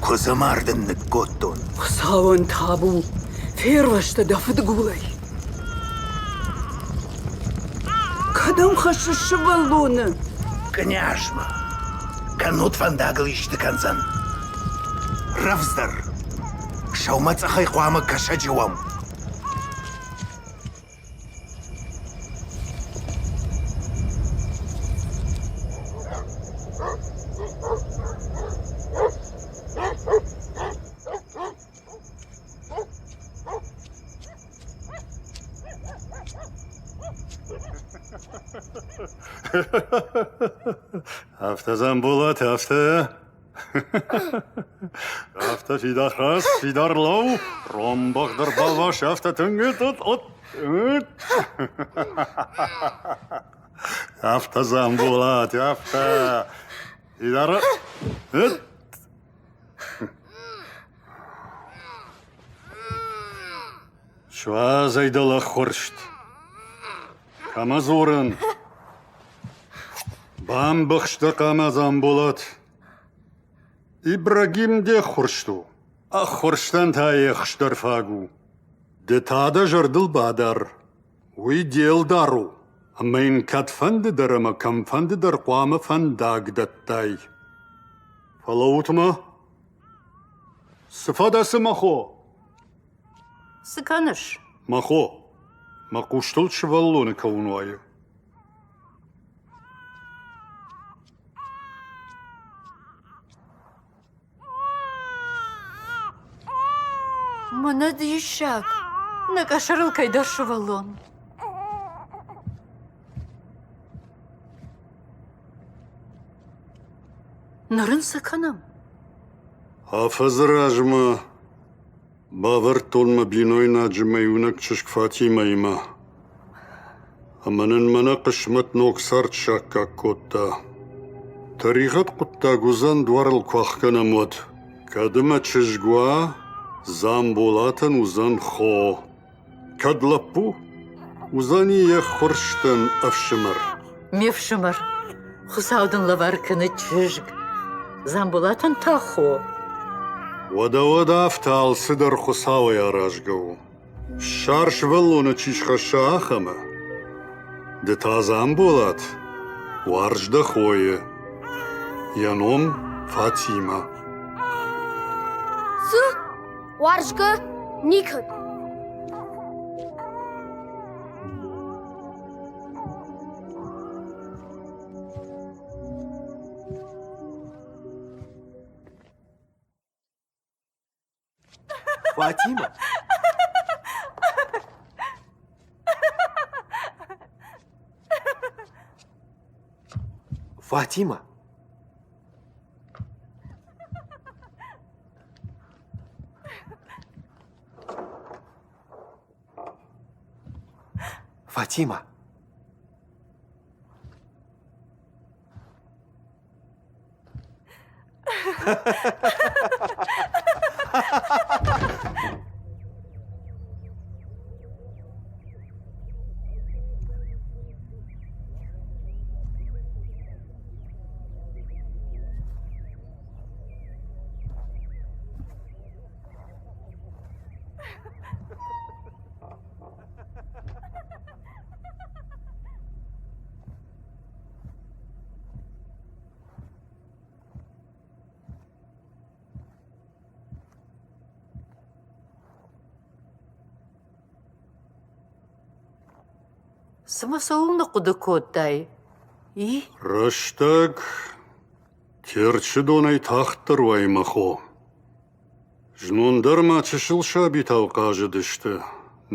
Куыдзы мард ын ныккодтон. Хуыцауӕн табу, фервӕзтӕ дӕ фыдгулӕй. Кӕдӕм хӕссыс сывӕллоны? Кънязмӕ. Кӕннод фӕндагыл исты кӕндзӕн. Рӕвдздӕр. Сӕумӕцъӕхӕй хъуамӕ кӕсӕджы уӕм. Афтӕ, Дзамболат, афтӕ. Афтӕ фидар хӕц, фидар лӕуу, ромбӕгъ дӕр балвас, афтӕ тынг Афтӕ, Дзамболат, афтӕ. Фидар. Суадз ӕй дӕлӕ ххуырст. Кӕмӕ дзурын? Бамбӕхс дӕ хъама, Дзамболат. Ибрагим де ххуырст у. Ӕххуырстӕн та ехс дӕр фаг у. Ды та дӕ зӕрдыл бадар. Уый де лдар у, ӕмӕ йын кӕдфӕнды дӕр ӕмӕ кӕмфӕнды дӕр хъуамӕ фӕндаг дӕттай. Фӕлӕуут-ма! Цы фӕдӕ, цы, мӕ хо? Цы кӕныс? Мӕ хо, мӕ хъустыл сывӕллоны кӕуын уайы. Мӕнӕ диссаг! Нӕ къӕсӕрыл кӕйдӕр сывӕллон. Ныр ын цы кӕнӕм? Афӕдзы размӕ бавӕрдтон мӕ бинойнаджы мӕ иунӕг чызг Фатимӕимӕ. Ӕмӕ нын мӕнӕ хъысмӕт ног цард саккаг кодта. Тӕригъӕд хъуыддаг уыдзӕн дуарыл куы ӕхгӕнӕм, уӕд. Кӕд ӕмӕ чызг уа, Дзамболатӕн уыдзӕн хо. Кӕд лӕппу, уыдзӕни йе ххуырстӕн ӕфсымӕр. Ме фсымӕр, Хуыцау дын лӕвар кӕны чызг. Дзамболатӕн та хо. Уӕдӕ уӕд афтӕ алцыдӕр Хуыцауӕй аразгӕ у. Ссар сывӕллоны чи схӕсса, ахӕмы. Ды та, Дзамболат, уарз дӕ хойы. Йӕ ном Фатимӕ. Цы? Уарзгӕ никӕд. Фатима! Фатима! Фатима! Цымӕ цӕуыл ныхъхъуыды кодтай? И? Рӕстӕг Терчы донӕй тагъддӕр уайы, мӕ хо. Знон дӕр ма чысыл сабитау хъазыдысты,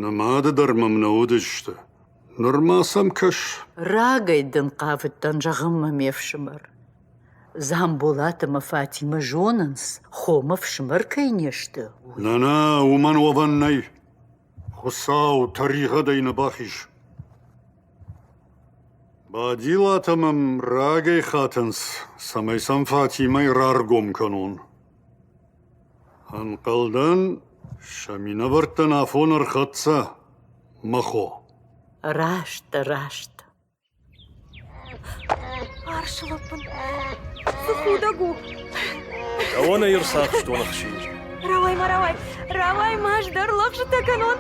нымады дӕр мӕм нӕ уыдысты. Ныр ма сӕм кӕс. Рагӕй дын хъавыдтӕн зӕгъынмӕ, ме фсымӕр. Дзамболат ӕмӕ Фатимӕ зонынц, хо мӕ фсымӕр кӕй не сты, уый. Нӕ, нӕ, уымӕн уӕвӕн нӕй. Хуыцау, тӕригъӕдӕй нӕ бахиз. Бадилатӕ мӕм рагӕй хатынц, цӕмӕй сӕм Фатимӕй раргом кӕнон. Ӕнхъӕлдӕн, сӕ минӕвӕрттӕн афон ӕрхӕццӕ, мӕ хо. Раст, раст. Арсы лӕппын, цы худӕг у! Дӕуӕн ӕй ӕрцахстон, ӕхсин. Рауай ма, рауай, рауай ма, ӕз дӕр лӕгъзытӕ кӕнон.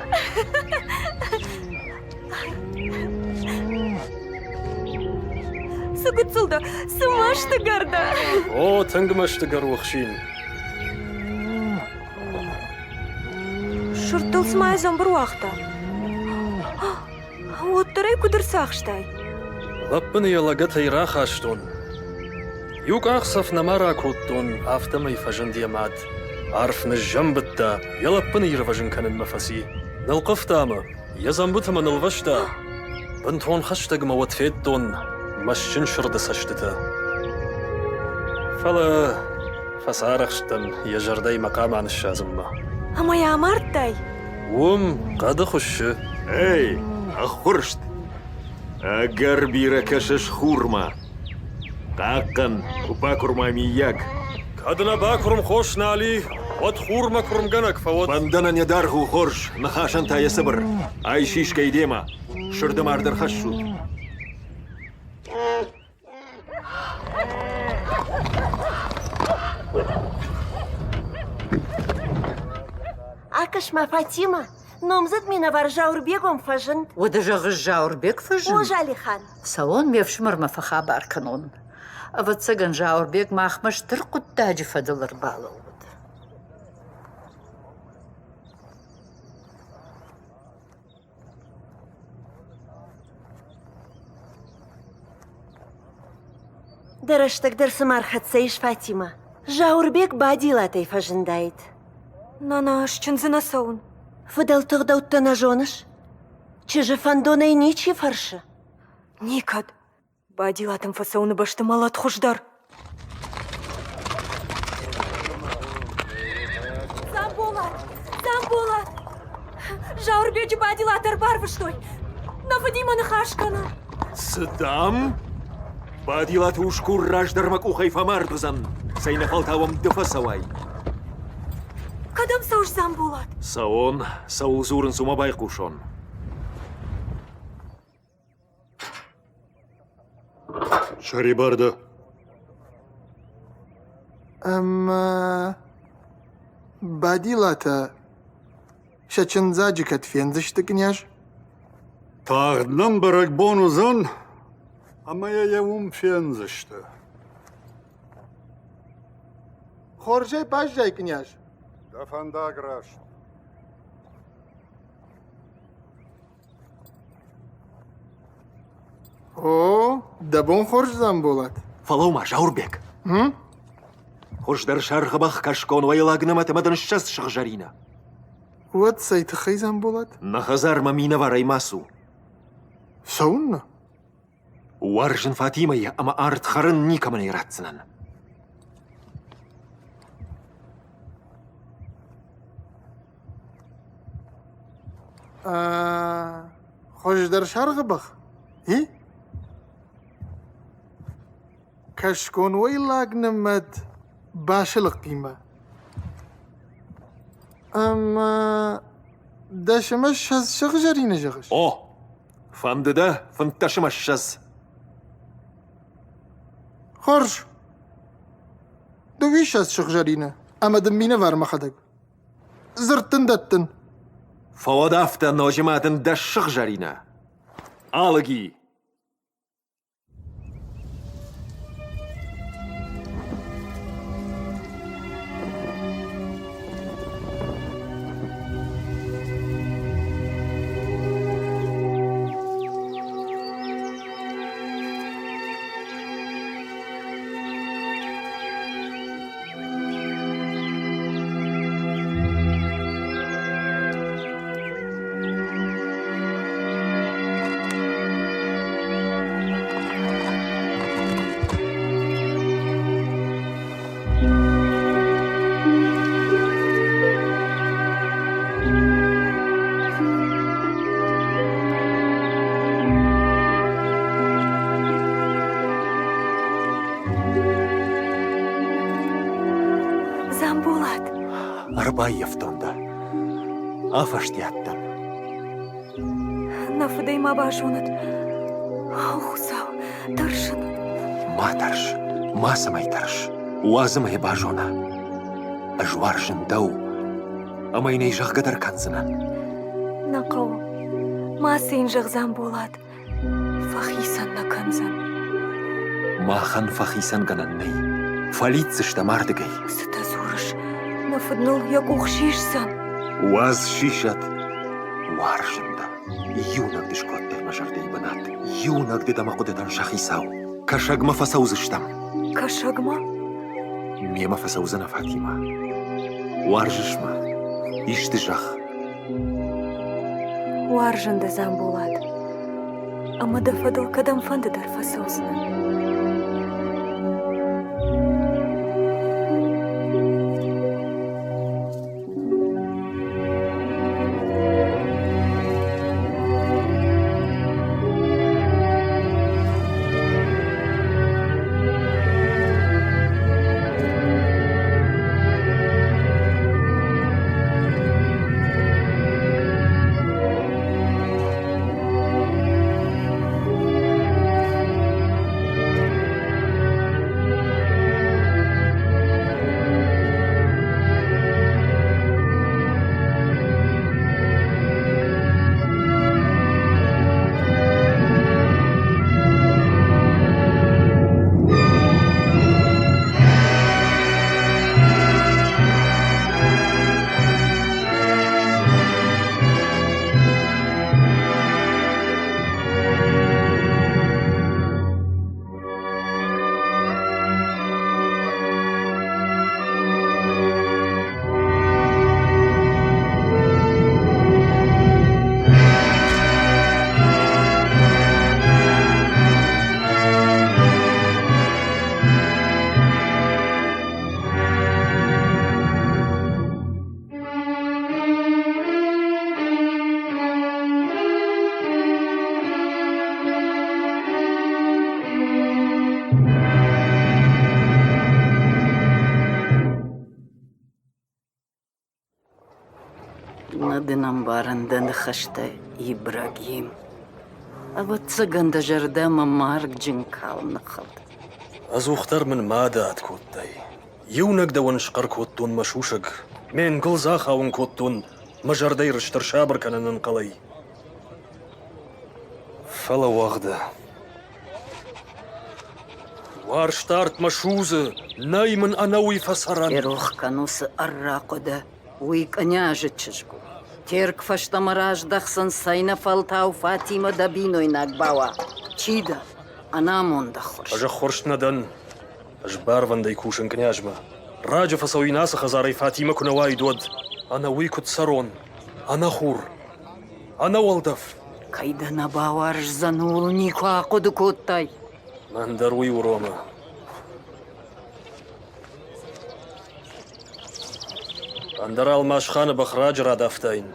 Цы гыццыл дӕ, цы мӕстыгӕр дӕ! О, тынг мӕстыгӕр у, ӕхсин. Сырдтыл цыма йӕ дзӕмбыр уагъта. Уӕддӕр ӕй куыд ӕрцахстай? Лӕппыны йӕ лӕгӕтӕй рахастон. Иу къахдзӕф нӕма ракодтон, афтӕмӕй фӕзынд йӕ мад. Арф ныззӕмбыдта, йӕ лӕппыны ирвӕзын кӕнынмӕ фӕци. Нылхъывта мӕ, йӕ дзӕмбыты мӕ нылвӕста. Бынтон хӕстӕгмӕ уӕд федтон мӕстджын сырды цӕстытӕ. Фӕлӕ фӕцарӕхстӕн йӕ зӕрдӕйы мӕ хъама ныссадзынмӕ. Ӕмӕ йӕ амардтай? Уым хъӕды хуыссы. Эй, ӕххуырст! Ӕгӕр бирӕ кӕсыс хурмӕ. Хъахъхъӕн, куы бакуырма миййаг. Кӕд нӕ бакуырм хос нал и, уӕд хурмӕ куырмгӕнӕг фӕуӕд. Бӕндӕнӕн йӕ даргъ у хорз, ныхасӕн та йӕ цыбыр. Айс искӕй демӕ. Сырды мард ӕрхӕссут. Акӕс-ма, Фатимӕ, номдзыд минӕвар Зауырбег уӕм фӕзынд. Уӕдӕ зӕгъыс, Зауырбег фӕзынд? О, Залихан. Цӕуон, ме фсымӕрмӕ фӕхабар кӕнон. Ӕвӕццӕгӕн, Зауырбег махмӕ стыр хъуыддаджы фӕдыл ӕрбалӕууыд. Дӕ рӕстӕг дӕр цыма ӕрхӕццӕ ис, Фатимӕ. Зауырбег Бадилатӕй фӕзындаид. Нана, ӕз чындзы нӕ цӕуын. Фыдӕлты гъдӕуттӕ нӕ зоныс? Чызджы фӕндонӕй ничи фӕрсы. Никӕд. Бадилатӕм фӕцӕуыны бӕсты мӕлӕт хуыздӕр. Дзамболат! Дзамболат! Зауырбеджы Бадилатӕ ӕрбарвыстой. Нӕ фыдимӕ ныхас кӕны. Цы дам? Бадилаты усгур раздӕр мӕ къухӕй фӕмард уыдзӕн. Цӕйнӕфӕлтау ӕм ды фӕцӕуай. Кӕдӕм цӕуыс, Дзамболат? Цӕуон, цӕуыл дзурынц, уымӕ байхъусон. Сӕрибар дӕ. Ӕмӕ Бадилатӕ сӕ чындзаджы кӕд фендзысты, къняз? Тагъд нӕм бӕрӕгбон уыдзӕн, ӕмӕ йӕ уым фендзысты. Хорзӕй баззай, къняз. Дӕ фӕндаг раст. О, дӕ бон хорз, Дзамболат. Фӕлӕуу-ма, Зауырбег. Хуыздӕр саргъыбӕх кӕсгон уӕйлаг нымӕт ӕмӕ дын 20 сыгъзӕрины. Уӕд цӕй тыххӕй, Дзамболат? Нӕ хӕдзармӕ минӕварӕй ма цу. Цӕуыннӕ? Уарзын Фатимӕйы ӕмӕ ард хӕрын никӕмӕн ӕй ратдзынӕн. Хуыздӕр саргъы бӕх, и? Кӕсгон уӕйлаг нымӕт басылыхъхъимӕ. Ӕмӕ дӕс ӕмӕ ссӕдз сыгъзӕрины зӕгъыс? О, фӕнды дӕ 15 ӕмӕ 20. Хорз. Дыууиссӕдз сыгъзӕрины ӕмӕ дын минӕвар мӕхӕдӕг. Дзырд дын дӕттын. Фӕуӕд афтӕ, ноджы ма дын дӕ сыгъзӕринӕ. Алыги! Дзамболат! Ӕрбаййӕфтон дӕ. Афӕстиат дӕн. Нӕ фыдӕй ма базонӕд. О, Хуыцау, тӕрсын. Ма тӕрс, мацӕмӕй тӕрс. Уадз ӕмӕ йӕ базона. Ӕз уарзын дӕу, ӕмӕ йын ӕй зӕгъгӕ дӕр кӕндзынӕн. Нӕ хъӕуы. Мацы йын зӕгъ Дзамболат. Фӕхицӕн нӕ кӕндзӕн. Махӕн фӕхицӕнгӕнӕн нӕй. Фӕлидздзыстӕм ардыгӕй. Цытӕ дзурыс? Мӕ фыд ныл йӕ къух сисдзӕн. Уадз сисӕд. Уарзын дӕ. Иунӕг ды скодтай мӕ зӕрдӕйы бынат. Иунӕг ды дӕ мӕ хъуыдытӕн сӕ хицау. Кӕсӕгмӕ фӕцӕудзыстӕм. Кӕсӕгмӕ? Мемӕ фӕцӕудзынӕ, Фатимӕ. Уарзыс мӕ? Исты зӕгъ. Уарзын дӕ, Дзамболат. Ӕмӕ дӕ фӕдыл кӕдӕмфӕнды дӕр фӕцӕудзынӕн. Нӕ дын ӕмбарын дӕ ныхӕстӕ, Ибрагим. Ӕвӕццӕгӕн дӕ зӕрдӕмӕ маргджын калм ныххылд. Ӕдзухдӕр мын мады ад кодтай. Иунӕг дӕуӕн схъӕр кодтон мӕ сусӕг, ме нгуылдз ахауын кодтон, мӕ зӕрдӕйы рыст ӕрсабыр кӕнын ӕнхъӕлӕй. Фӕлӕ уӕгъды. Уарзт артмӕ судзы, нӕй мын ӕнӕуый фӕцӕрӕн. Ферох кӕн уыцы ӕрра хъуыды, уый кънязы чызг у. Терк фӕстӕмӕ раздӕхдзӕн, цӕйнӕфӕлтау Фатимӕ дӕ бинойнаг бауа. Чи дӕ? Ӕнамонд ӕххуырст. Ӕз ӕххуырст нӕ дӕн. Ӕз барвӕндӕй кусын кънязмӕ. Раджы фӕцӕуин ацы хӕдзарӕй Фатимӕ куы нӕ уаид, уӕд. Ӕнӕ уый куыд цӕрон? Ӕнӕ хур, ӕнӕ уӕлдӕф. Кӕй дӕ нӕ бауарздзӕн, ууыл никуы ахъуыды кодтай? Мӕн дӕр уый уромы. Ӕндӕр Алмасханы бӕх раджы радавтаин.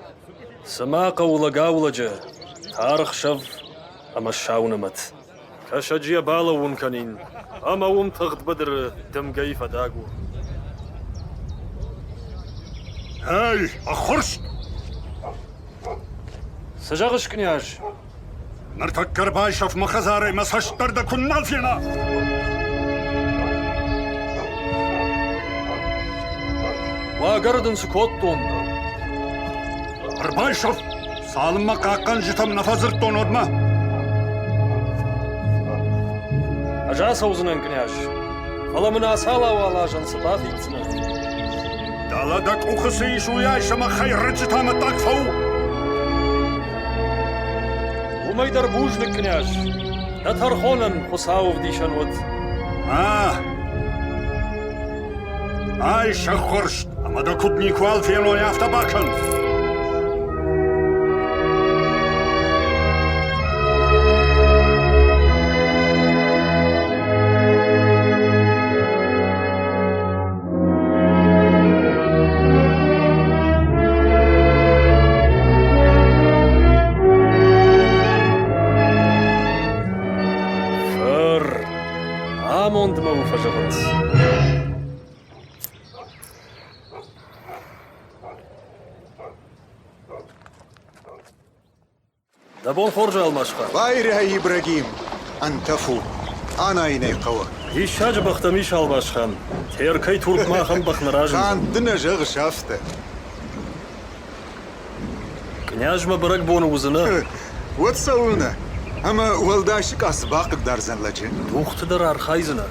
Цыма хъӕуы лӕгаулӕджы, тар ӕхсӕв ӕмӕ сау нымӕт. Кӕсӕджы йӕ балӕууын кӕнин, ӕмӕ уым тыгъд быдыры дымгӕйы фӕдагур. Эй, ӕххуырст! Цы зӕгъыс, къняз? Ныртӕккӕ ӕрбайсӕф мӕ хӕдзарӕй, мӕ цӕст дӕр дӕ куыннӕ фена! Уагӕр дын цы кодтон? Ӕрбайсӕф! Цалынмӕ хъахъхъӕнджытӕм нӕ фӕдзырдтон, уӕдмӕ. Ӕз ацӕудзынӕн, къняз, фӕлӕ мын ацал-ауал азӕн цы бафиддзынӕ? Дӕлӕ дӕ къухы цы ис, уый айс ӕмӕ хӕйрӕджытӕ амӕттаг фӕу! Уымӕй дӕр бузныг, къняз. Дӕ тӕрхонӕн Хуыцауы ӕвдисӕн уӕд. А, ай сӕххуырст! Ӕмӕ дӕ куыд никуал феной, афтӕ бакӕн! Фыр амондмӕ у фӕзӕгъынц. Дӕ бон хорз, Алмасхан. Байрай, Ибрагим, ӕнтӕф у. Анайын ӕй хъӕуы. Диссаджы бӕхтӕм ис Албасхан. Теркӕй Туркмӕ ахӕм бӕх нӕ разындзӕн. Канд ды нӕ зӕгъыс афтӕ. Кънязмӕ бӕрӕгбоны уыдзынӕ? Уӕд цӕуылнӕ? Ӕмӕ уӕлдай сыкъа цы бахъыгдардзӕн лӕджы? Къухты дӕр архайдзынӕ.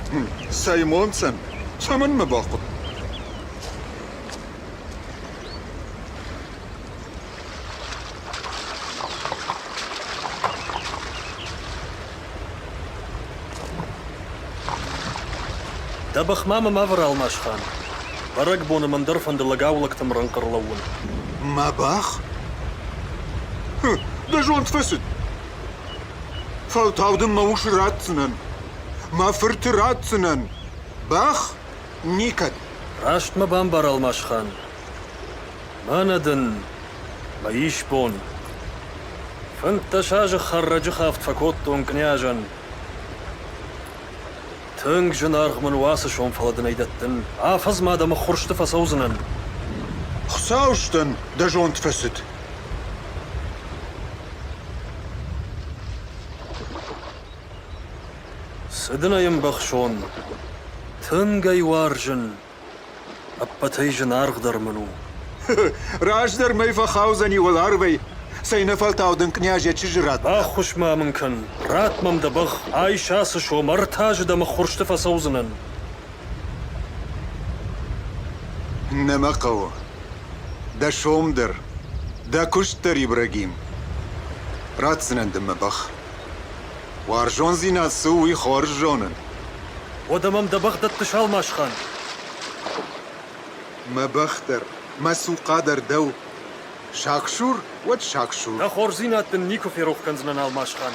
Цӕй монцӕн? Цӕмӕн мӕ бахъуыд? Дӕ бӕхмӕ мӕм авӕр, Алмасхан. Бӕрӕгбоны мӕн дӕр фӕнды лӕгаулӕгтӕм рӕнхъ ӕрлӕууын. Мӕ бӕх? Дӕ зонд фӕцыд. Фӕлтау дын мӕ усы ратдзынӕн. Мӕ фырты ратдзынӕн. Бӕх? Никӕд. Раст мӕ бамбар, Алмасхан. Мӕнӕ дын мӕ исбон. 15 азы хӕррӕджы хафт фӕкодтон кънязӕн. Тынг зынаргъ мын у ацы сом, фӕлӕ дын ӕй дӕттын. Афӕдзмӕ дӕм ӕххуырсты фӕцӕудзынӕн. Хуыцаустӕн, дӕ зонд фӕцыд. Цы дын ӕй ӕмбӕхсон? Тынг ӕй уарзын. Ӕппӕтӕй зынаргъдӕр мын у. Раздӕр мӕй фӕхаудзӕни уӕларвӕй, цӕйнӕфӕлтау дын къняз йӕ чызджы радта. Баххуыс ма мын кӕн, ратт мӕм дӕ бӕх, айс ацы сом, ӕртӕ азы дӕм ӕххуырсты фӕцӕудзынӕн. Нӕ мӕ хъӕуы. Дӕ сом дӕр, дӕ куыст дӕр, Ибрагим. Ратдзынӕн дын мӕ бӕх. Уарзондзинад цы у, уый хорз зонын. Уӕдӕ мӕм дӕ бӕх дӕттыс, Алмасхан? Мӕ бӕх дӕр, мӕ цухъа дӕр дӕу. Сагсур, уӕд сагсур. Дӕ хорздзинад дын никуы ферох кӕндзынӕн, Алмасхан.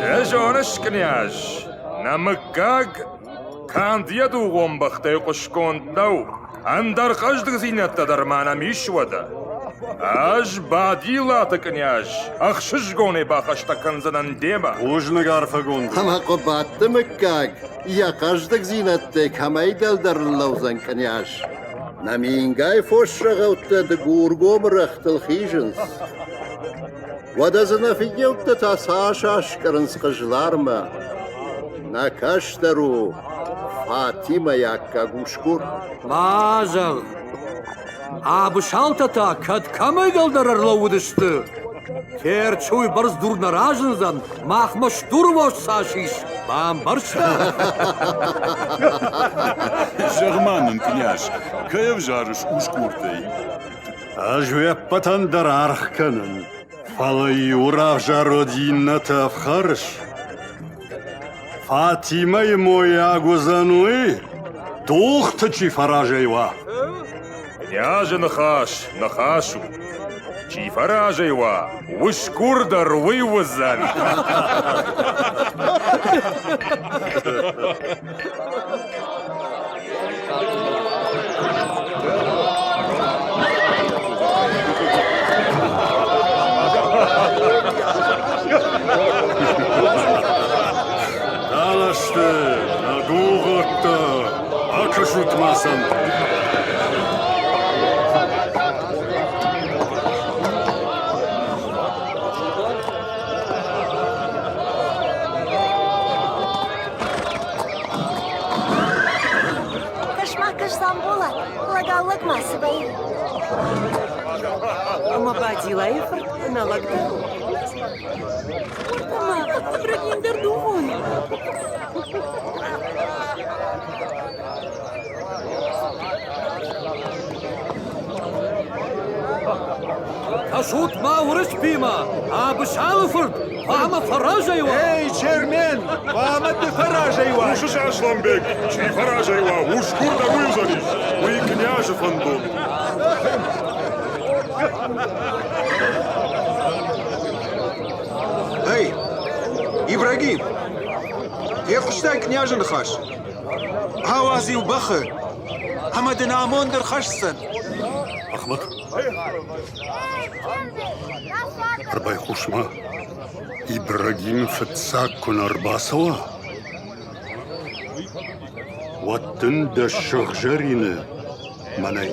Ды зоныс, къняз, нӕ мыггаг канд йӕ дугъон бӕхтӕй хъуыстгонд нӕу, ӕндӕр хъӕздыгдзинӕдтӕ дӕр ма нӕм ис уӕдӕ. Ӕз Бадилаты къняз ӕхсызгонӕй бахӕстӕ кӕндзынӕн демӕ. Бузныг арфӕгонд. Ӕмӕ Хъуыбадты мыггаг йӕ хъӕздыгдзинӕдтӕй кӕмӕй дӕлдӕр лӕудзӕн къняз? Нӕ мингай фосрӕгъӕуттӕ Дыгургомы рӕгътыл хизынц. Уӕдӕ дзы нӕ фыййӕуттӕ та цас аскъӕрынц Хъызлармӕ. Нӕ кӕстӕр у Фатимӕйы аккаг усгур. Ма зӕгъ, Абысалтӕ та кӕд кӕмӕй дӕлдӕр ӕрлӕууыдысты? Терчы уыйбӕрц дур нӕ разындзӕн, махмӕ стурвос цас ис, бамбӕрста? Зӕгъ-ма нын, къняз, кӕй ӕвзарыс усгуртӕй? Ӕз уе ппӕтӕн дӕр аргъ кӕнын, фӕлӕ иу равзарод иннӕты ӕфхӕрыс. Фатимӕйы мойаг уыдзӕн уый, дохты чи фӕразӕй уа. Кънязы ныхас ныхас у. Чи фӕразӕй уа, усгур дӕр уый уыдзӕн. Далӕсты, нӕ дугъӕттӕ, акӕсут-ма сӕм! Кӕс-ма, кӕс, Дзамболат, лӕгау-лӕг ма цы вӕййы. Ӕмӕ Бадилайы фырт нӕ лӕг дӕр у. Ӕмӕ Ибрагим дӕр дугъон. Кӕсут-ма Уырысбимӕ, Абысалы фырт, хъуамӕ фӕразӕй уа! Эй, Чермен, хъуамӕ ды фӕразӕй уай! Хъусыс, Асланбег, чи фӕразӕй уа, усгур дӕр уый уыдзӕнис, уый кънязы фӕндон у. Эй, Ибрагим, фехъуыстай кънязы ныхас? Ауадз-иу бӕхы, ӕмӕ дын амонд ӕрхӕсдзӕн. Ахмӕт, ӕрбайхъус-ма, Ибрагим фыццаг куы нӕ рбацӕуа, уӕд дын дӕ сыгъзӕрины мӕнӕй.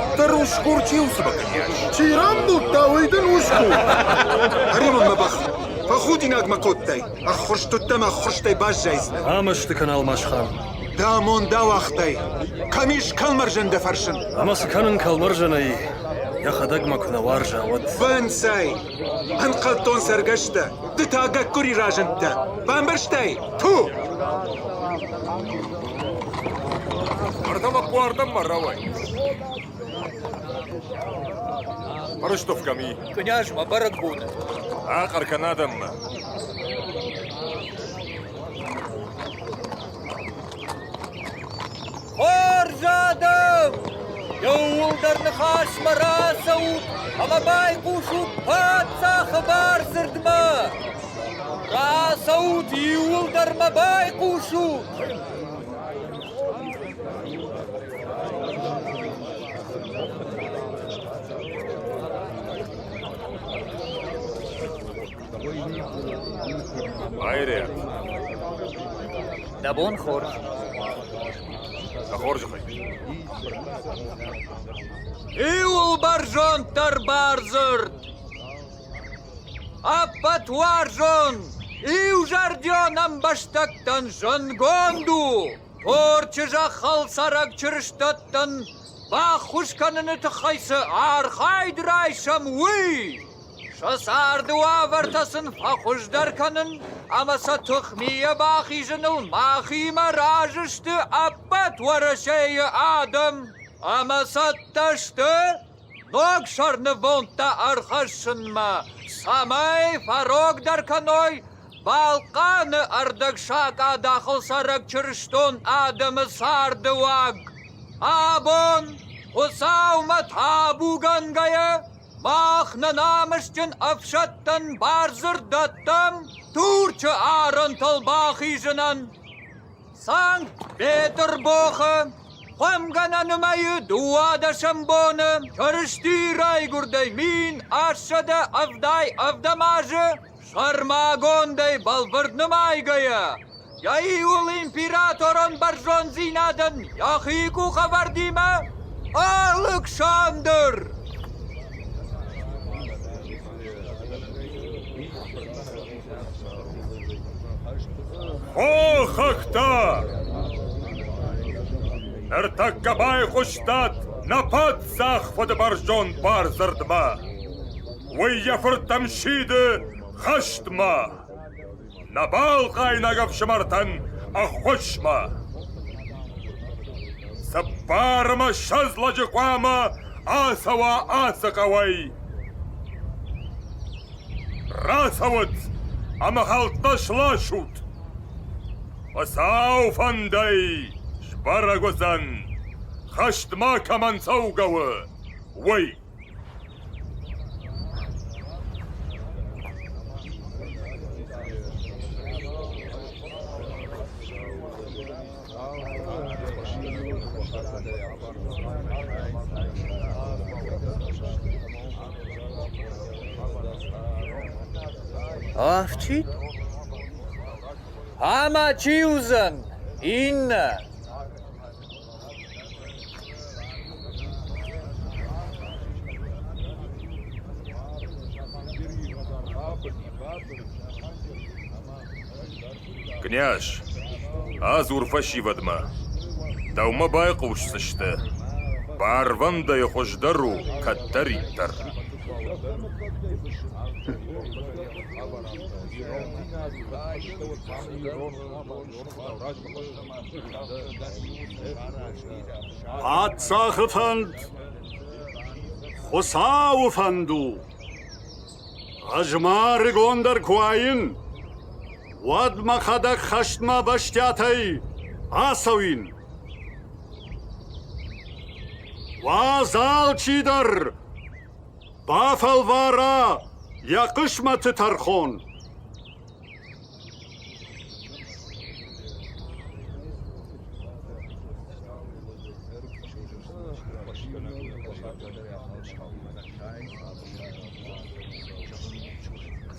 Уӕддӕр усгур чи у цымӕ кънйаз? Чи рамбылдта, уый дын усгур. Ӕри мын мӕ бӕх. Фӕхудинаг мӕ кодтай. Ӕххуырст уыдтӕ мӕ ӕххуырстӕй баззайдзынӕ. Амӕсты кӕн, Алмасхан. Дӕ амонд ауагътай. Кӕм ис кӕлмӕрзӕн дӕ фӕрсын? Ӕмӕ цы кӕнын кӕлмӕрзӕнӕй, йӕхӕдӕг мӕ куы нӕ уарза, уӕд? Банцай! Ӕнхъӕлдтон цӕргӕстӕ, ды та гӕккуыри разындтӕ. Бамбӕрстай? Ту! Ардӕм лӕппу, ардӕм ма рауай. Пъырыстыф кӕм и? Кънязмӕ бӕрӕгбоны. Ахъӕр кӕн адӕммӕ. Хорз адӕм! Иууылдӕр ныхасмӕ рацӕут ӕмӕ байхъусут паддзахы бардзырдмӕ! Рацӕут, иууылдӕр мӕ байхъусут! Байрӕт. Дӕ бон хорз. Дӕ хорзӕхӕй. Иуыл бӕрзонддӕр бардзырд! Ӕппӕт уарзон, иузӕрдион ӕмбӕстӕгтӕн зындгонд у, Турчы зӕххыл цӕрӕг чырыстӕттӕн баххуыс кӕныны тыххӕй цы архайд райсӕм, уый. Сӕ царды уавӕртӕ сын фӕхуыздӕр кӕнын ӕмӕ сӕ тыхмийӕ бахизыныл махимӕ разы сты ӕппӕт Уӕрӕсейы адӕм ӕмӕ цӕттӕ сты ног сӕрнывондтӕ ӕрхӕссынмӕ, цӕмӕй фӕрогдӕр кӕной Балхъаны ӕрдӕгсакъадахыл цӕрӕг чырыстон адӕмы царды уаг. Абон Хуыцаумӕ табугӕнгӕйӕ мах нӕ намысджын ӕфсӕдтӕн бардзырд дӕттӕм Турчы арӕнтыл бахизынӕн. Санкт-Петербохы хуымгӕнӕны мӕйы дыууадӕсӕм боны Чырыстийы райгуырдӕй 1777 азы сӕрмагондӕй бӕлвырд нымайгӕйӕ, йӕ иуыл императорон бӕрзонддзинадӕн йӕхи къухӕвӕрдимӕ Алыксандр! Хохӕгтӕ! Ныртӕккӕ байхъуыстат нӕ паддзах фыдыбӕрзонд бардзырдмӕ. Уый йӕ фырттӕм сиды хӕстмӕ. Нӕ балхъайнаг ӕфсымӕртӕн ӕххуысмӕ. Цыппар ӕмӕ ссӕдз лӕджы хъуамӕ ацӕуа ацы хъӕуӕй. Рацӕут ӕмӕ хӕлттӕ сласут. Хуыцау фӕндӕй сбӕрӕг уыдзӕн, хӕстмӕ кӕмӕн цӕугӕ у, уый. Афтид? Ӕмӕ чи уыдзӕн иннӕ? Кънйаз, адзур фӕсивӕдмӕ. Дӕумӕ байхъусдзысты. Барвӕндӕй хуыздӕр у кӕддӕриддӕр. Паддзахы фӕнд Хуыцауы фӕнд у. Ӕз ма ӕрыгондӕр куы уаин, уӕд мӕхӕдӕг хӕстмӕ бӕстӕтӕй ацӕуин. Уадз алчидӕр бафӕлвара йӕ хъысмӕты тӕрхон.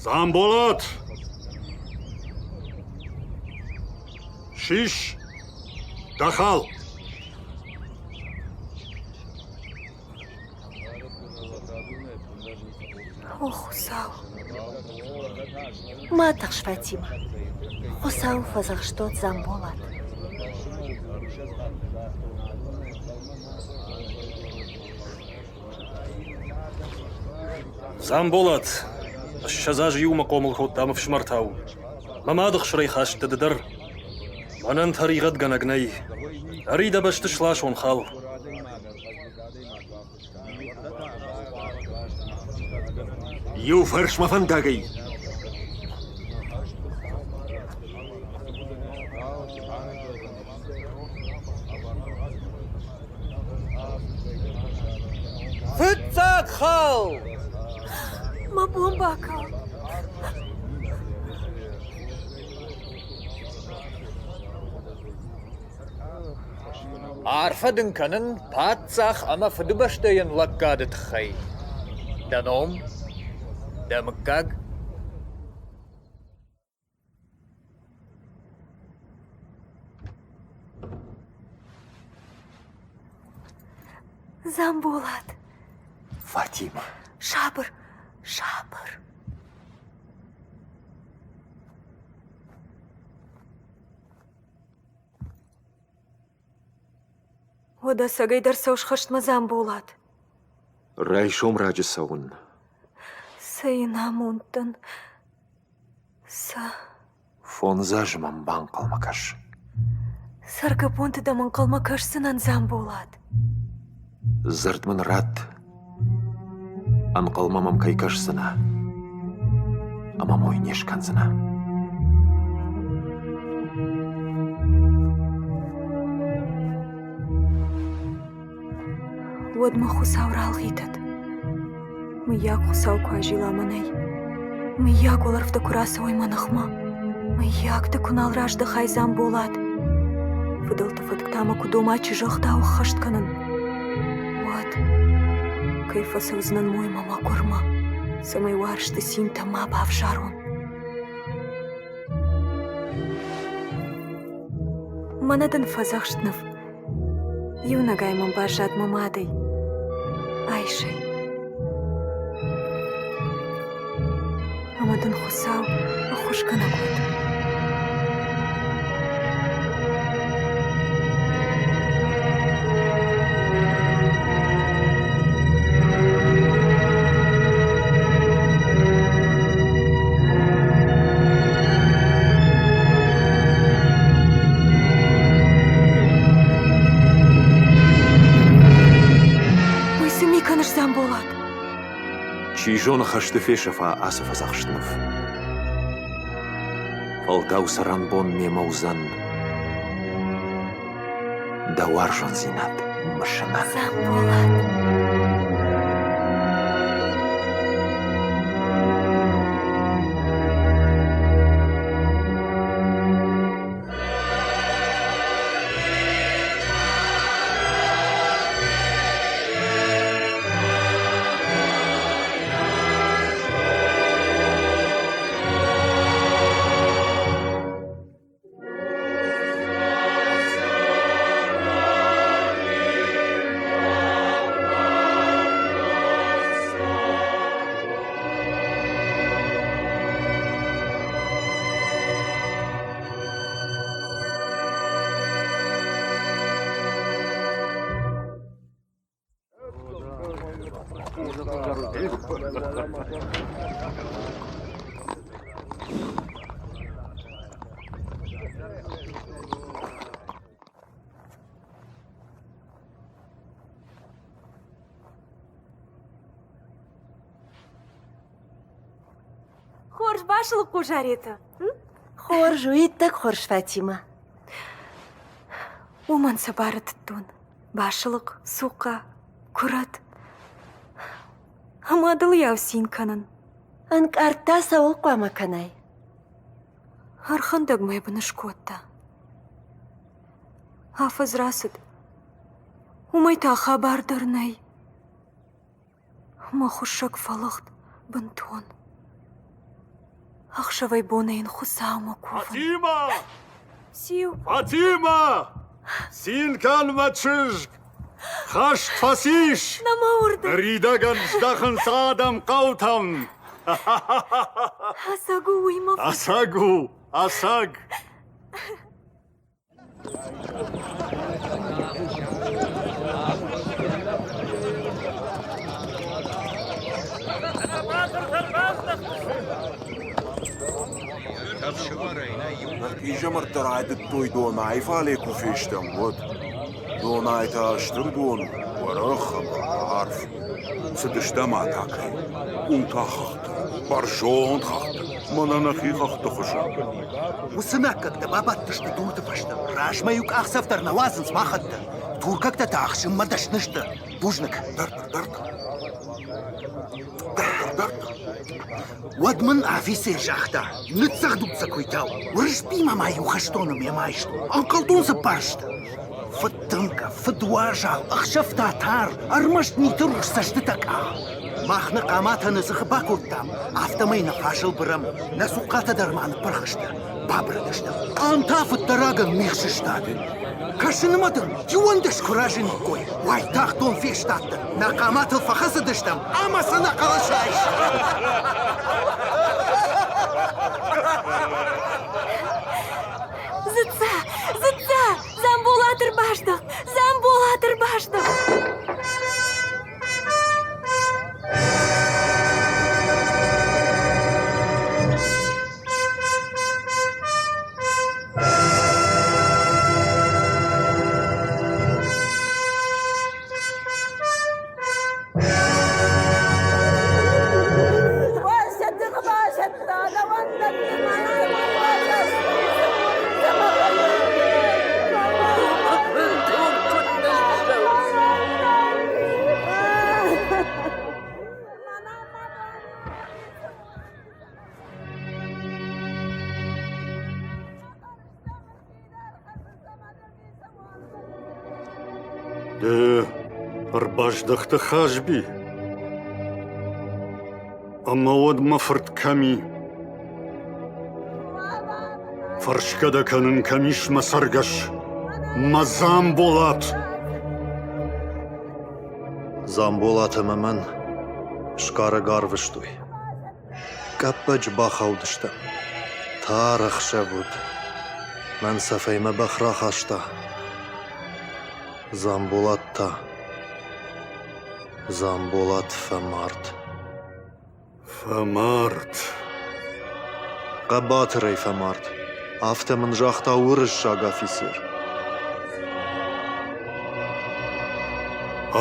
Дзамболат! Сис дӕ хал! О, Хуыцау! Ма тыхс, Фатимӕ. Хуыцауы фӕдзӕхстон Дзамболат. Дзамболат, 20 азы иумӕ хъомыл кодтам ӕфсымӕртау. Мӕ мады хсырӕй хаст дӕ ды дӕр. Мӕнӕн тӕригъӕдгӕнӕг нӕй. Ӕри дӕ бӕсты сласон хал. Иу фӕрсмӕ фӕндагӕй. Фыццаг хал! Мӕ бон бакал. Арфӕ дын кӕнын паддзах ӕмӕ Фыдыбӕстӕйӕн лӕггады тыххӕй. Дӕ ном? Дӕ мыггаг? Дзамболат. Фатимӕ. Сабыр, сабыр. Уӕдӕ ӕцӕгӕйдӕр цӕуыс хӕстмӕ, Дзамболат? Райсом раджы цӕуын. Цӕй ӕнамонд дӕн. Цӕ. Фондз азы мӕм банхъӕлмӕ кӕс. Цӕргӕбонты дӕм ӕнхъӕлмӕ кӕсдзынӕн, Дзамболат. Дзырд мын ратт, ӕнхъӕлмӕ мӕм кӕй кӕсдзынӕ, ӕмӕ мой не скӕндзынӕ. Уӕд мӕ Хуыцау ралгъитӕд. Мыййаг Хуыцау куы азила мӕнӕй. Мыййаг уӕлӕрвтӕ куы рацӕуой мӕ ныхмӕ. Мыййаг ды куы нал раздӕхай Дзамболат. Фыдӕлты фӕтк та мӕ куы дома чызгъдау ӕххӕст кӕнын. Уӕд кӕй фӕцӕудзынӕн моймӕ мӕгуырмӕ, цӕмӕй уарзты цинтӕ ма бавзарон. Мӕнӕ дын фӕдзӕхст ныв. Иунӕгӕй мӕм баззад мӕ мадӕй. Айс ӕй. Ӕмӕ дын Хуыцау ӕххуысгӕнӕг уӕд. Уый цы ми кӕныс, Дзамболат? Чи зоны, хӕсты фесӕфа ацы фӕдзӕхст ныв. Фӕлтау цӕрӕнбон мемӕ уыдзӕн дӕ уарзондзинад мысынӕн. Дзамболат. Хорз басылыхъхъ у Заретӕ. Хорз у, иттӕг хорз, Фатимӕ. Уымӕн сӕ барытыдтон. Басылыхъ, цухъа, куырӕт. Ӕмӕ дыл иау цин кӕнын. Ӕнкъард та цӕуыл хъуамӕ кӕнай? Ӕрхӕндӕг мӕ бын скодта. Афӕдз рацыд. Уымӕй та хабар дӕр нӕй. Мӕ хуыссӕг фӕлыгъд бынтон. Ӕхсӕвӕй-бонӕй йын Хуыцаумӕ кувын. Фатимӕ! Циу? Фатимӕ! Цин кӕн, мӕ чызг! Хӕст фӕцис! Нӕма уырды. Ныридӕгӕн здӕхынц адӕм хъӕутӕм. Ӕцӕг у уый мӕ фыд? Ӕцӕг у, ӕцӕг. Хъизӕмӕрттӕ райдыдтой донӕй фале куы фестӕм, уӕд. Донӕй та стыр дон у, уӕрӕх ӕмӕ арф. Цыдыстӕм атакӕй. Уым та хӕхтӕ, бӕрзонд хӕхтӕ, мӕнӕ нӕхи хӕхты хуызӕн. Уыцы наккӕгтӕ бабадтысты дурты фӕстӕ. Размӕ иу къахдзӕф дӕр нӕ уадзынц махӕттӕ. Туркӕгтӕ та ӕхсынмӕ дӕсны сты. Бузныг. Дарддӕр, дарддӕр. Дарддӕр, дарддӕр. Уӕд мын афицер загъта, ныццӕгъдут сӕ куыйтау, Уырысбимӕ ма иу хӕстоны мемӕ айстон. Ӕнхъӕлдон цыппар сты. Фыддымгӕ, фыдуазал, ӕхсӕвтӕ тар, ӕрмӕст миты рухс цӕстытӕ къах. Мах нӕ хъаматӕ нӕ дзыхы бакодтам, афтӕмӕй нӕ фарсыл бырӕм, нӕ цухъхъатӕ дӕр ма ныппырх сты. Бабырыдыстӕм. Ам та фыддӕрагӕн мигъ сыстад. Кӕсынмӕ дын 11 куы разыниккой, уайтагъд дон фестадтӕн, нӕ хъаматыл фӕхӕцыдыстӕм ӕмӕ сӕ нӕ хъӕлӕсы айстам. Дзыцца! Дзыцца! Дзамболат ӕрбаздӕхт! Дзамболат ӕрбаздӕхт! Ды ӕрбаздӕхтӕ Хазби? Ӕмӕ уӕд мӕ фырт кӕм и? Фӕрсгӕ дӕ кӕнын, кӕм ис мӕ цӕргӕс, мӕ Дзамболат? Дзамболат ӕмӕ мӕн сгарӕг арвыстой. Къӕппӕджы бахаудыстӕм. Тар ӕхсӕв уыд. Мӕн цӕфӕй мӕ бӕх рахаста. Дзамболат та. Дзамболат фӕмард. Фӕмард. Хъӕбатырӕй фӕмард. Афтӕ мын загъта уырыссаг афицер.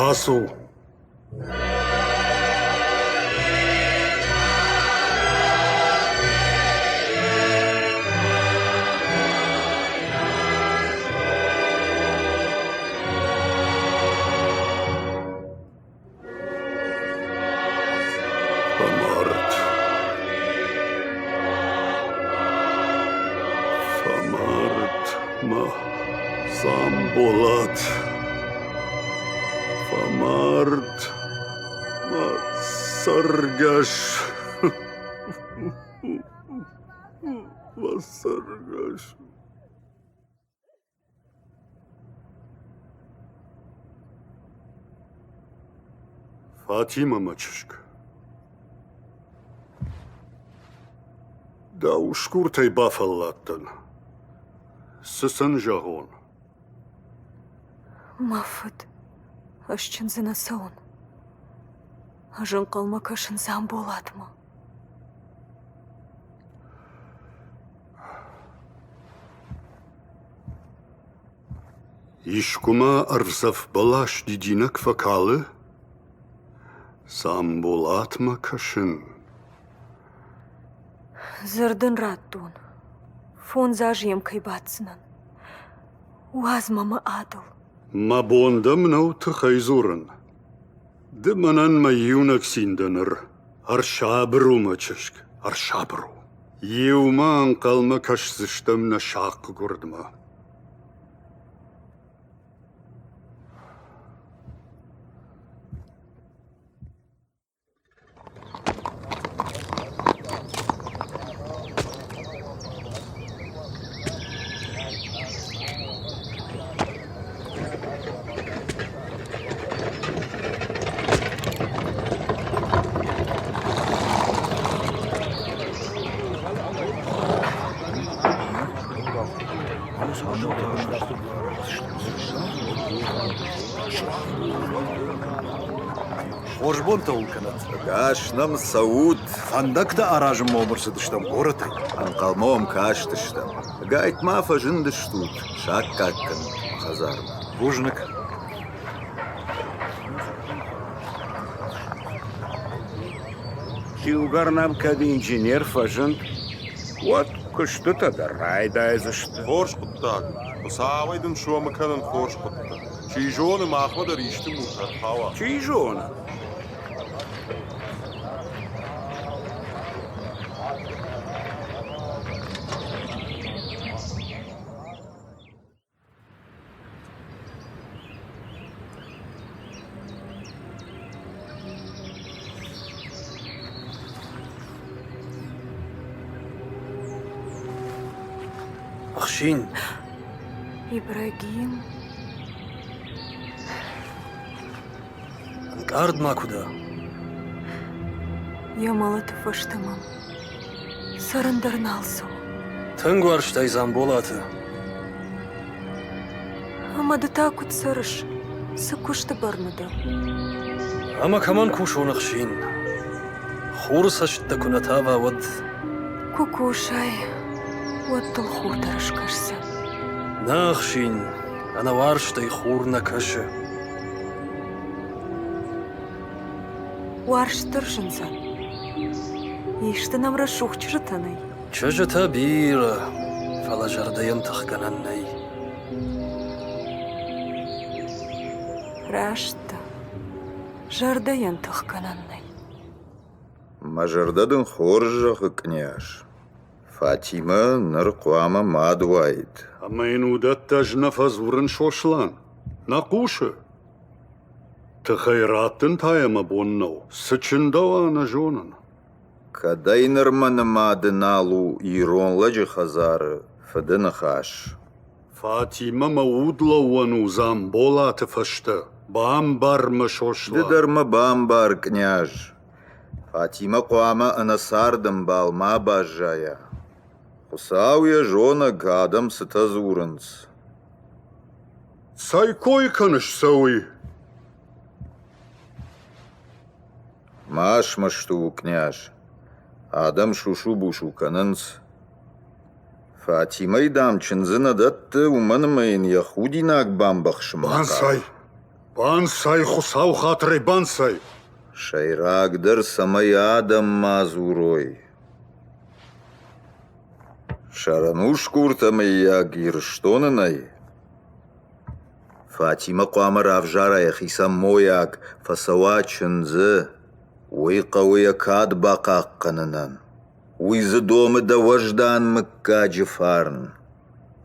Ацу. Фӕмард. Фӕмард мӕ Дзамболат. Фӕмард мӕ цӕргӕс. Мӕ цӕргӕс. Фатимӕ, мӕ чызг, дӕ усгуртӕй бафӕлладтӕн. Цы сын зӕгъон? Мӕ фыд, ӕз чындзы нӕ цӕуын. Ӕз ӕнхъӕлмӕ кӕсын Дзамболатмӕ. Искуы ма ӕрвдзӕф бӕлас дидинӕг фӕкалы? Дзамболатмӕ кӕсын. Дзырд ын радтон, фондз азы йӕм кӕй баддзынӕн. Уадз мӕ мӕ адыл. Мӕ бон дӕм нӕу тыхӕй дзурын. Ды мӕнӕн мӕ иунӕг цин дӕ ныр. Ӕрсабыр у, мӕ чызг, ӕрсабыр у. Иумӕ ӕнхъӕлмӕ кӕсдзыстӕм нӕ сахъ гуырдмӕ. Хорз бонтӕ уыл кӕнӕд. Ӕгас нӕм цӕут. Фӕндӕгтӕ аразынмӕ уым ӕрцыдыстӕм горӕтӕй. Ӕнхъӕлмӕ уӕм кастыстӕм. Ӕгайтма фӕзындыстут, саккаг кӕнут мӕ хӕдзармӕ. Бузныг. Иугӕр нӕм кӕд инженер фӕзынд, уӕд куыстытӕ дӕр райдайдзысты. Хорз хъуыддаг. Хуыцауӕй дын сомы кӕнын хорз хъуыддаг. Чи зоны, махмӕ дӕр исты муртӕ ӕрхауа. Чи зоны. Ӕхсин. Ибрагим. Ӕнкъард ма куы дӕ. Йӕ мӕлӕты фӕстӕ мӕм цӕрын дӕр нал цӕуы. Тынг уарзтай Дзамболаты. Ӕмӕ ды та куыд цӕрыс? Цы куысты бӕрны дӕ? Ӕмӕ кӕмӕн кусон ӕхсин? Хуры цӕст дӕ куы нӕ тава, уӕд... Куы кусай, уӕд дыл хур дӕр скӕсдзӕн. Нӕ, ӕхсин, ӕнӕуарзтӕй хур нӕ кӕсы. Уарзт дӕр зындзӕн. Исты нӕм рӕсугъд чызджытӕ нӕй? Чызджытӕ бирӕ, фӕлӕ зӕрдӕйӕн тыхгӕнӕн нӕй. Раст дӕ. Зӕрдӕйӕн тыхгӕнӕн нӕй. Мӕ зӕрдӕ дын хорз зӕгъы, къняз. Фатимӕ ныр хъуамӕ мад уаид. Ӕмӕ йын уыдӕттӕ ӕз нӕ фӕдзурын, Сослан. Нӕ хъусы. Тыхӕй раттын та йӕ мӕ бон нӕу. Цы чындӕуа, нӕ зонын. Кӕдӕй нырмӕ нымады нал у ирон лӕджы хӕдзары фыды ныхас. Фатимӕ мӕ удлӕууӕн у Дзамболаты фӕстӕ. Бамбар мӕ, Сослан. Ды дӕр мӕ бамбар, къняз. Фатимӕ хъуамӕ ӕнӕцардӕмбал ма баззайа. Хуыцау йӕ зонӕг, адӕм цытӕ дзурынц. Цӕй кой кӕныс, цӕуый? Ма смӕсты у, къняз. Адӕм сусу-бусу кӕнынц. Фатимӕйы, дам, чындзы нӕ дӕтты, уымӕн ӕмӕ йын йӕ худинаг бамбӕхсынмӕ хъавы. Банцай! Банцай, Хуыцауы хатырӕй, банцай! Сӕйрагдӕр, цӕмӕй адӕм ма дзурой. Сӕрӕн усгуртӕ, мыййаг, Ирыстоны нӕй? Фатимӕ хъуамӕ равзара йӕхицӕн мойаг, фӕцӕуа чындзы. Уый хъӕуы йӕ кад бахъахъхъӕнынӕн. Уый дзы домы дӕ уӕздан мыггаджы фарн.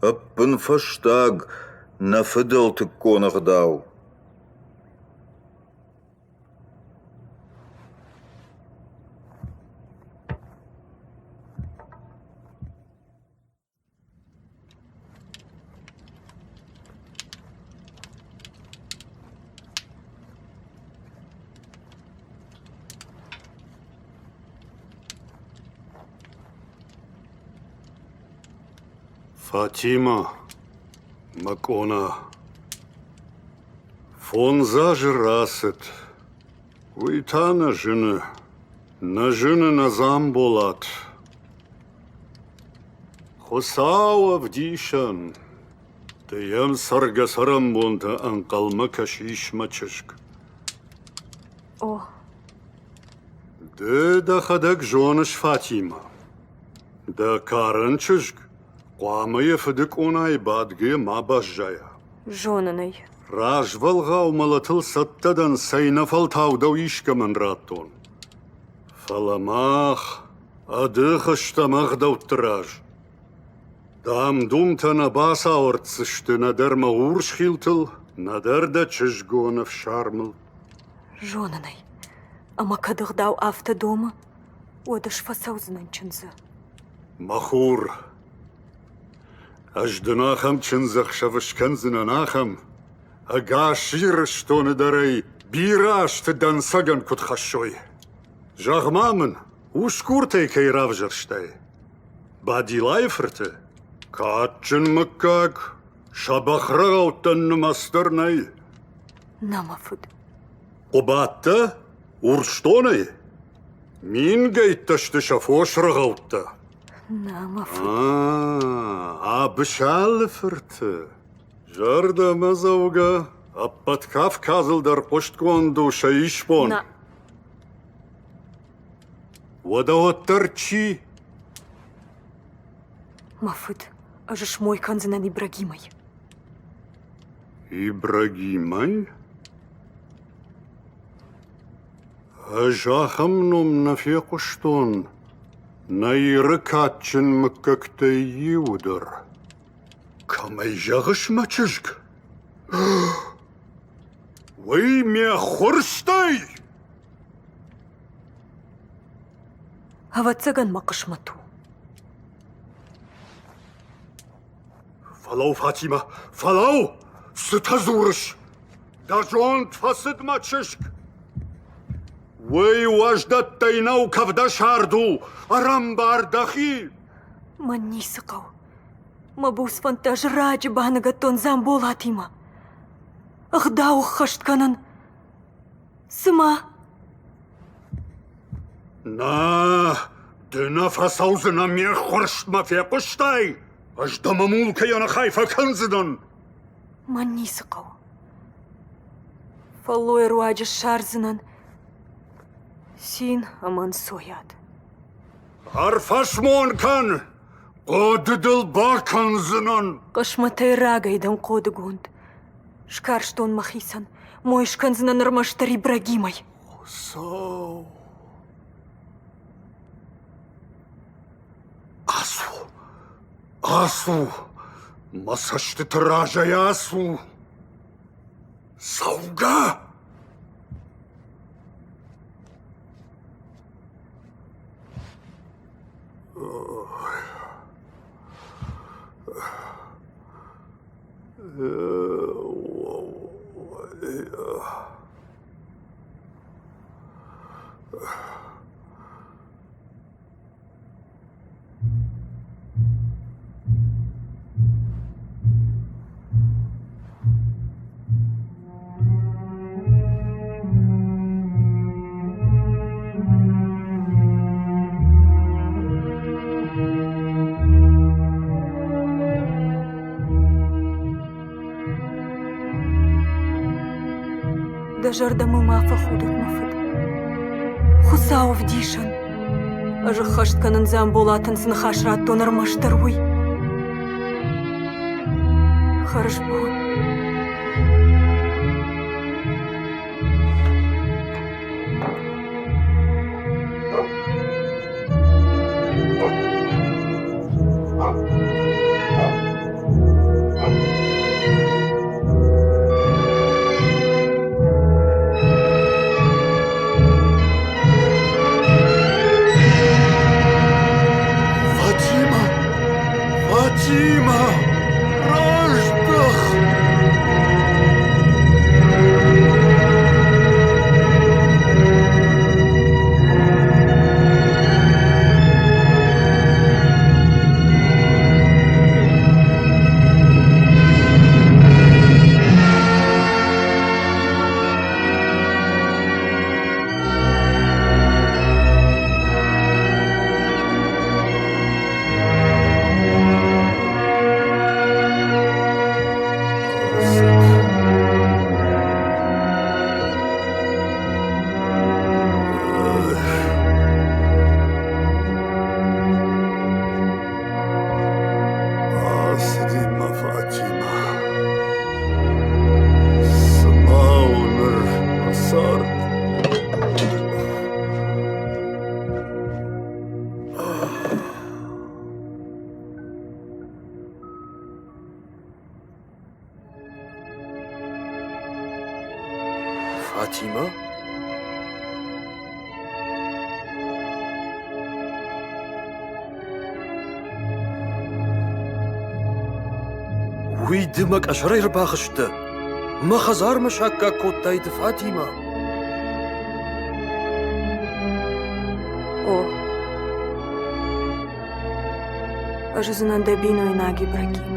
Ӕппынфӕстаг, нӕ фыдӕлтыккон ӕгъдау. Фатимӕ, мӕ къона, фондз азы рацыд, уый та нӕ зыны, нӕ зыны нӕ Дзамболат. Хуыцау ӕвдисӕн, ды йӕм цӕргӕ-цӕрӕнбонты ӕнхъӕлмӕ кӕсис, мӕ чызг. О. Ды дӕхӕдӕг зоныс, Фатимӕ, дӕ карӕн чызг хъуамӕ йӕ фыды къонайы бадгӕ ма баззайа. Зонын ӕй. Развӕлгъау мӕлӕтыл цӕттӕ дӕн, цӕйнӕфӕлтау дӕу искӕмӕн радтон. Фӕлӕ мах Ӕдых стӕм ӕгъдӕутты раз. Дам-думтӕ нӕ бацауӕрддзысты нӕдӕр мӕ урс хилтыл, нӕдӕр дӕ чызгон ӕфсармыл. Зонын ӕй, ӕмӕ кӕд ӕгъдау афтӕ домы, уӕд ӕз фӕцӕудзынӕн чындзы. Мӕ хур, ӕз дын ахӕм чындзӕхсӕв скӕндзынӕн, ахӕм, ӕгас Ирыстоны дӕр ӕй бирӕ азты дӕнцӕгӕн куыд хӕссой. Зӕгъ-ма мын, усгуртӕй кӕй равзӕрстай? Бадилайы фырты? Кадджын мыггаг, сӕ бӕхрӕгъӕуттӕн нымӕц дӕр нӕй. Нӕ, мӕ фыд. Хъуыбадтӕ Урсдонӕй? Мингӕйттӕ сты сӕ фосрӕгъӕуттӕ. Нӕ, мӕ фыд. Абысалы фырты зӕрдӕмӕдзӕугӕ ӕппӕт Кавказыл дӕр хъуыстгонд у сӕ исбон. Нӕ. Уӕдӕ уӕддӕр чи? Мӕ фыд, ӕз смой кӕндзынӕн Ибрагимӕй. Ибрагимӕй? Ӕз ахӕм ном нӕ фехъуыстон нӕ Иры кадджын мыггӕгтӕй иуы дӕр. Кӕмӕй зӕгъыс, мӕ чызг? Уый ме ххуырстӕй! Ӕвӕццӕгӕн мӕ хъысмӕт у. Фӕлӕуу, Фатимӕ, фӕлӕуу! Цытӕ дзурыс? Дӕ зонд фӕцыд, мӕ чызг! Уый уӕздӕттӕй нӕу кӕвдӕсард у, ӕрӕмбар дӕхи! Мӕн ницы хъӕуы. Мӕ буц фӕндтӕ ӕз раджы баныгӕдтон Дзамболатимӕ. Ӕгъдау ӕххӕст кӕнын. Цыма Нӕ, ды нӕ фӕцӕудзынӕ ме ххуырстмӕ, фехъуыстай? Ӕз дӕ мӕ мулкӕй ӕнӕхай фӕкӕндзынӕн. Мӕн ницы хъӕуы. Фӕллойы руаджы ссардзынӕн цин ӕмӕ ӕнцойад. Ӕрфӕсмон кӕн, хъоды дыл бакӕндзынӕн. Хъысмӕтӕй рагӕй дӕн хъодыгонд. Скарстон мӕхицӕн, мой скӕндзынӕн ӕрмӕстдӕр Ибрагимӕй. Хуыцау! Ацу! Ацу! Мӕ цӕстыты разӕй ацу! Цӕугӕ! Дӕ зӕрдӕ мыл ма фӕхудӕд, мӕ фыд. Хуыцау ӕвдисӕн. Ӕз ӕххӕст кӕнын Дзамболатӕн цы ныхас радтон, ӕрмӕстдӕр уый. Хӕрзбон. Фатима! Фатима! Раздӕх! Ацыди мӕ Фатимӕ. Цы ма у ныр мӕ цард? Фатимӕ? Уый ды мӕ къӕсӕрӕй ӕрбахызтӕ? Мӕ хӕдзармӕ саккаг кодтай ды Фатимӕ? О, ӕз уыдзынӕн дӕ бинойнаг Ибрагим.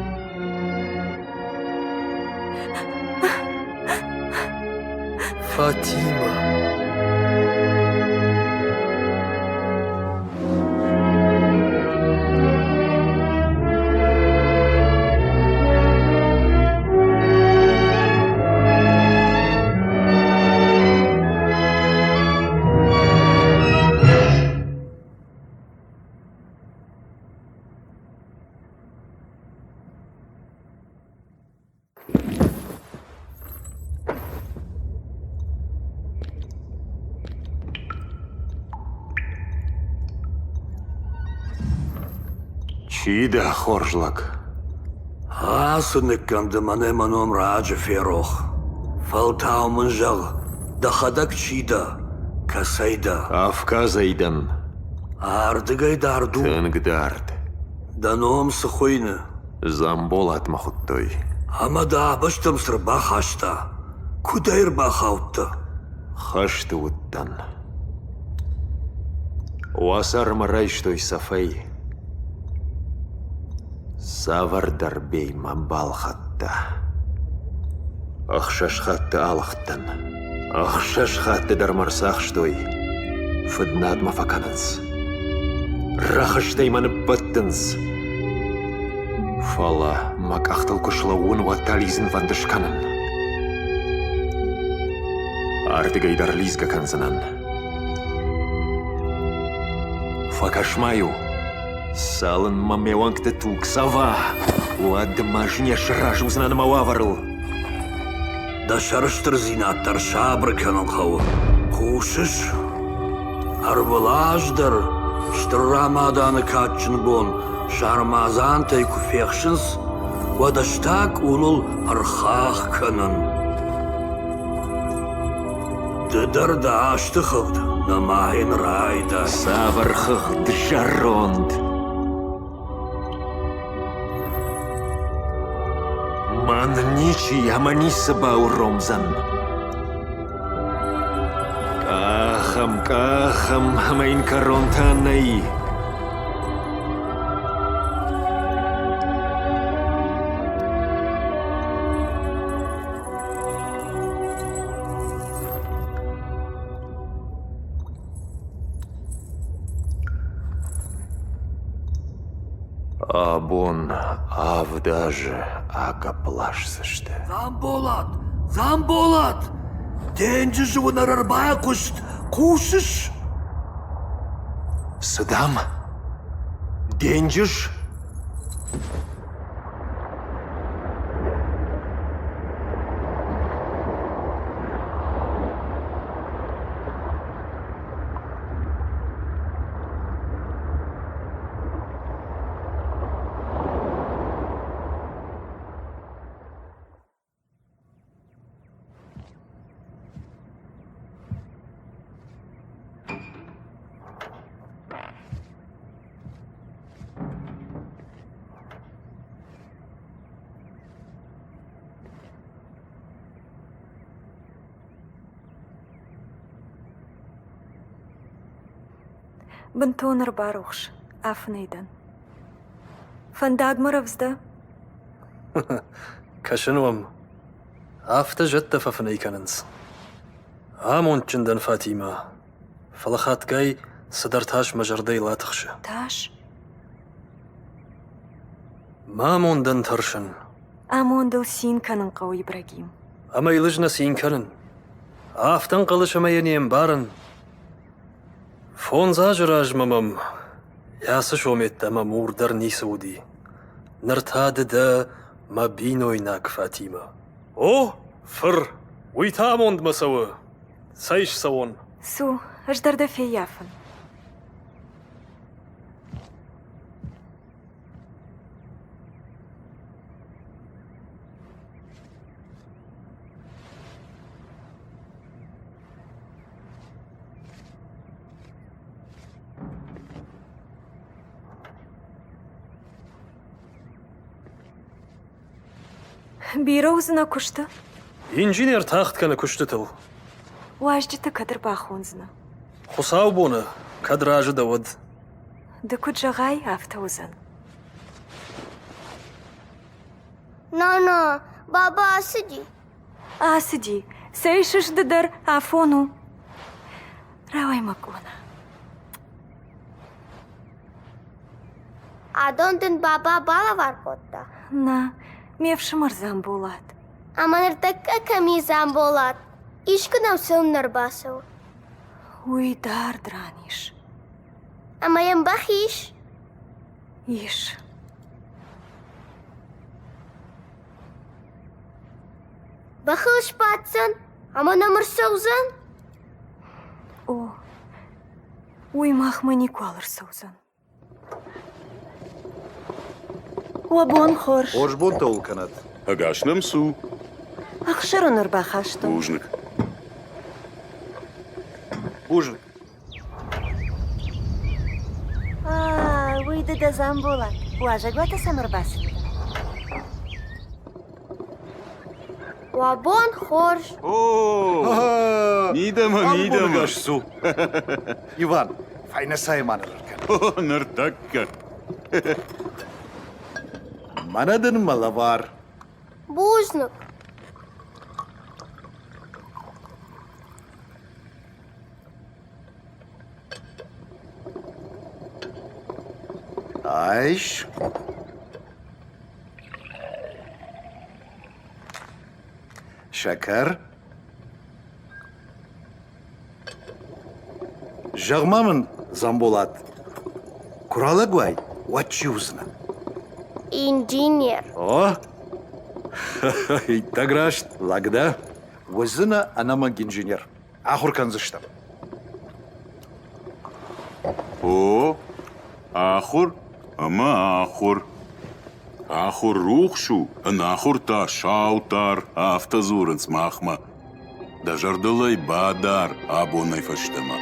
Фатимӕ! Чи дӕ, хорз лӕг? Ацы ныккӕнды мӕнӕ мӕ ном раджы ферох. Фӕлтау мын зӕгъ, дӕхӕдӕг чи дӕ, кӕцӕй дӕ? Кавказӕй дӕн. Ардыгӕй дард у? Тынг дард. Дӕ ном цы хуыйны? Дзамболат мӕ хуыдтой. Ӕмӕ дӕ абӕстӕм цы рбахаста? Куыдӕй ӕрбахаудтӕ? Хӕсты уыдтӕн. Уацары мӕ райстой цӕфӕй. Цавӕрдӕр бей мӕ балхӕдта. Ӕхсӕз хатты алыгъдтӕн. Ӕхсӕз хатты дӕр мӕ рцахстой. Фыднад мӕ фӕкӕнынц. Рӕхыстӕй мӕ ныббӕттынц. Фӕлӕ мӕ къӕхтыл куы слӕууын, уӕд та лидзынвӕнд скӕнын. Ардыгӕй дӕр лидзгӕ кӕндзынӕн. Фӕкӕс-ма-иу, цалынмӕ ме уӕнгты туг цӕва, уӕдмӕ ӕз не сразы уыдзынӕн мӕ уавӕрыл. Дӕ сӕрыстырдзинад дӕр сабыр кӕнын хъӕуы. Хъусыс? Ӕрвылаз дӕр Стыр Рамаданы кадджын бон сармадзантӕй куы фехсынц, уӕд ӕз та къулыл ӕрхахх кӕнын. Ды дӕр дӕ азты хыгъд нымайын райдай. Цавӕр хыгъд, зӕронд? Мӕн ничи ӕмӕ ницы бауромдзӕн. Къахӕм, къахӕм, ӕмӕ йын кӕрон та нӕй. Абон авд азы агӕпп ласдзысты. Дзамболат! Дзамболат! Денджызы уынӕр ӕрбайхъуыст! Хъусыс? Цы дам? Денджыз? Бынтон ӕрбарухс, афынӕй дӕн. Фӕндагмӕ рӕвдз дӕ? Кӕсын уӕм, афтӕ зӕдтӕ фӕфынӕй кӕнынц. Амондджын дӕн, Фатимӕ, фӕлӕ хатгай цыдӕр тас мӕ зӕрдӕйыл атыхсы. Тас? Мӕ амондӕн тӕрсын. Амондыл цин кӕнын хъӕуы, Ибрагим. Ӕмӕ йыл ӕз нӕ цин кӕнын. Афтӕ ӕнхъӕлыс ӕмӕ йӕ не мбарын. Фондз азы размӕ мӕм ацы сометтӕ ӕмӕ мур дӕр ницы уыди. Ныр та ды дӕ мӕ бинойнаг Фатимӕ. О, фыр, уый та амондмӕ цӕуы. Цӕй ссӕуон? Цу, ӕз дӕр дӕ феййафын. Бирӕ уыдзынӕ куысты? Инженер тагъд кӕны куыстытыл. Уазджыты кӕд ӕрбахондзынӕ? Хуыцаубоны, кӕд разы дӕ, уӕд. Ды куыд зӕгъай, афтӕ уыдзӕн. Нана, баба ацыди? Ацыди. Цӕй сыс ды дӕр, афон у. Рауай, мӕ къона. Адон дын баба балӕвар кодта? Нӕ, ме фсымӕр Дзамболат. Ӕмӕ ныртӕккӕ кӕм и Дзамболат? Искуы нӕм цӕуылнӕ ӕрбацӕуы? Уый дард ран ис. Ӕмӕ йӕм бӕх ис? Ис. Бӕхыл сбаддзӕн ӕмӕ нӕм ӕрцӕудзӕн? О, уый махмӕ никуал ӕрцӕудзӕн. Уӕ бон хорз. Хорз бонтӕ уыл кӕнӕд. Ӕгас нӕм цу. Ӕхсыр ын ӕрбахастон. Бузныг. Бузныг. А, уый ды дӕ Дзамболат. Уазӕгуаты сӕм ӕрбацыдтӕ? Уӕ бон хорз. О, мидӕмӕ, мидӕмӕ. цу. Иван, фӕйнӕ цайы ма ныркӕн. Ныртӕккӕ. Мӕнӕ дын мӕ лӕвар. Бузныг. Айс. Сӕкӕр. Зӕгъ-ма мын, Дзамболат, куы ралӕг уай, уӕд чи уыдзынӕ? Инженер. О, иттӕг раст, лӕг дӕ. Уыдзынӕ ӕнӕмӕнг инженер. Ахуыр кӕндзыстӕм. О, ахуыр ӕмӕ ахуыр. Ахуыр рухс у, ӕнахуыр та саутар, афтӕ дзурынц махмӕ. Дӕ зӕрдыл ӕй бадар абонӕй фӕстӕмӕ.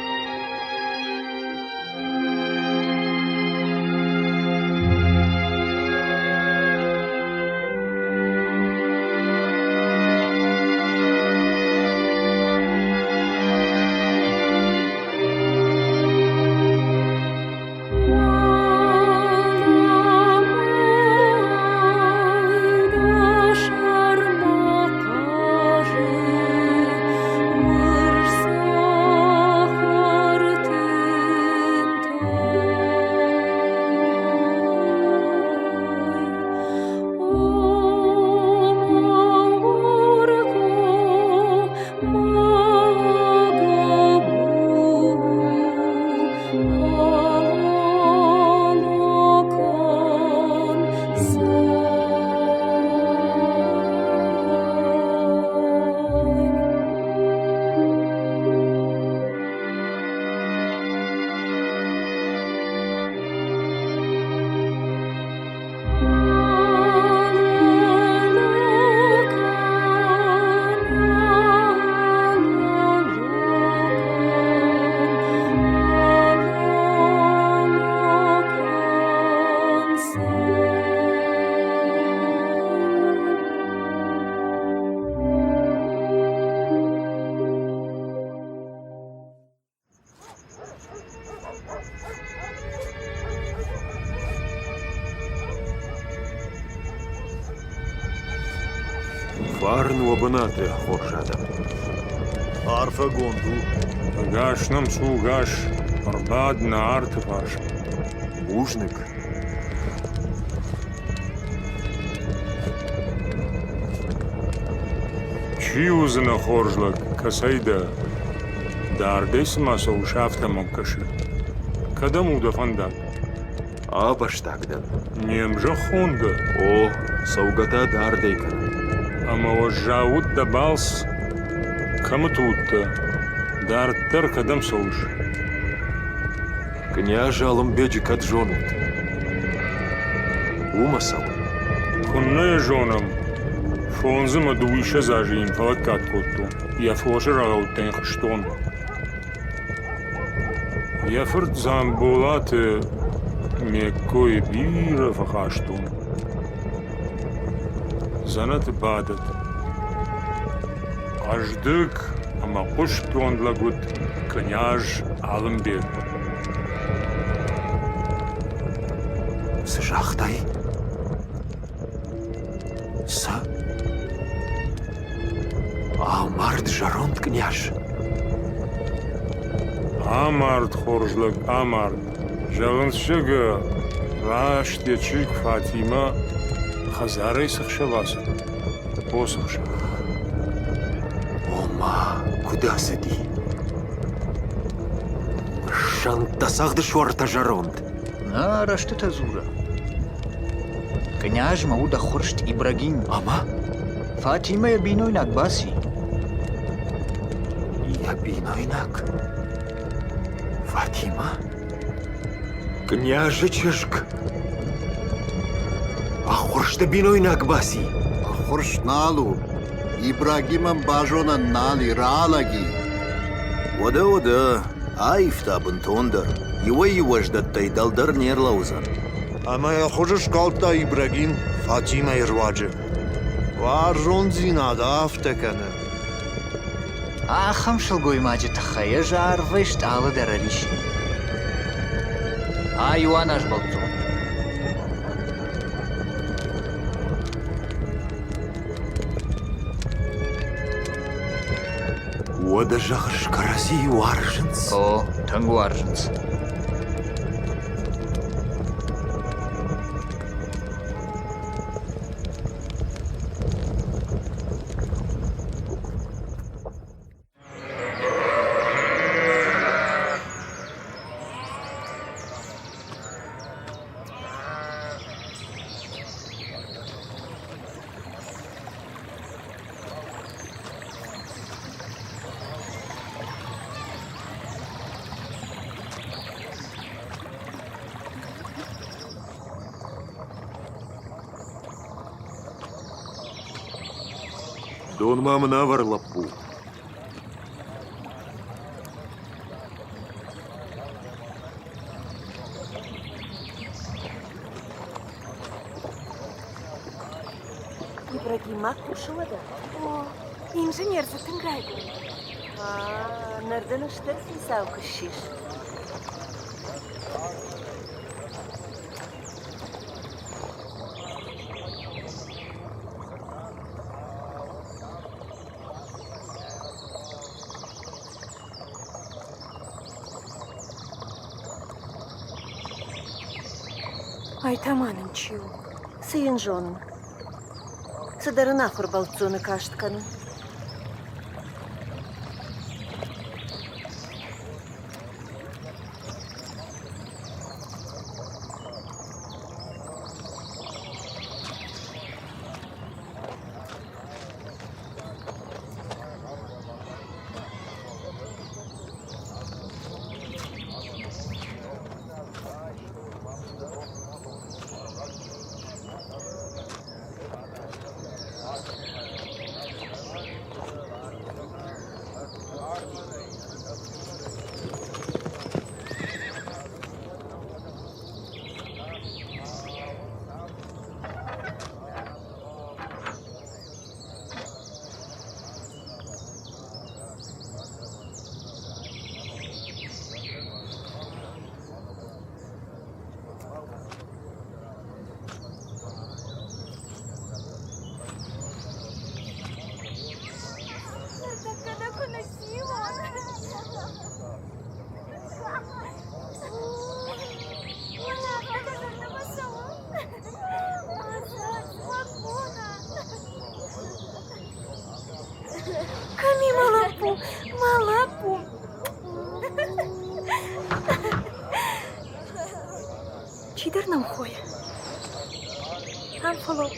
Фарн уӕ бынаты, хорз адӕм. Арфӕгонд у. Ӕгас нӕм цу, ӕгас, ӕрбад нӕ арты фарсмӕ. Бузныг. Чи уыдзынӕ хорз лӕг, кӕцӕй дӕ? Дардӕй цыма цӕуыс, афтӕ мӕм кӕсы. Кӕдӕм у дӕ фӕндаг? Абӕстаг дӕн. Не мзӕххон дӕ? О, цӕугӕ та дардӕй кӕнын. Ӕмӕ уӕззау уыд дӕ балц? Кӕмыты уыдтӕ? Дарддӕр кӕдӕм цӕуыс? Кънйаз Алымбеджы кӕд зонут? Уымӕ цӕуын. Куыннӕ йӕ зонӕм, фондз ӕмӕ дыууиссӕдз азы йын фӕлӕггад кодтон, йӕ фосы рӕгъӕуттӕ йын хызтон. Йӕ фырт Дзамболаты ме ккойы бирӕ фӕхастон. Дзӕнӕты бадӕд. Хъӕздыг ӕмӕ хъуыстгонд лӕг уыд кънйаз Алымбег. Цы загътай? Цы? Амард зӕронд. Амард къняз? Амард, хорз лӕг, амард. Зӕгъынц, зӕгъгӕ, раст йӕ чызг Фатимӕ хӕдзарӕй цы хсӕв ацыд, уыцы хсӕв. Ома, куыд ацыди? Сӕнттӕ цагъды суартӕ зӕронд. Нӕ рӕстытӕ дзуры. Кънязмӕ уыд ӕххуырст Ибрагим. Ӕмӕ? Фатимӕ йӕ бинойнаг баци. Йӕ бинойнаг? Фатимӕ? Кънязы чызг? Ӕххуырсты бинойнаг баци? Ӕххуырст нал у. Ибрагимӕн базонӕн нал и, ралӕг и. Уӕдӕ, уӕдӕ, аивта бынтондӕр. Иуӕй-иу уӕздӕттӕй дӕлдӕр не рлӕудзӕн. Ӕмӕ йӕ хуыз скалдта Ибрагим Фатимӕйы руаджы. Уарзондзинад афтӕ кӕны. Ахӕм сылгоймаджы тыххӕй ӕз арвӕй стъалы дӕр ӕрисин. Ай у ӕназбӕлццон. Уӕдӕ, зӕгъыс, кӕрӕдзийы уарзынц? О, тынг уарзынц. Дон ма мын авӕр, лӕппу. Ибрагим ма кусы уӕдӕ? О, инженер дзы тынг райгонд. А, ныр дын стыр хицау куы ссис. Ай та ма нын чи у? Цы йын зонын? Цыдӕр ӕнахуыр бӕлццоны каст кӕны. Кӕм и мӕ лӕппу? Мӕ лӕппу! Чидӕр нӕм хойы. Ам фӕлӕуу.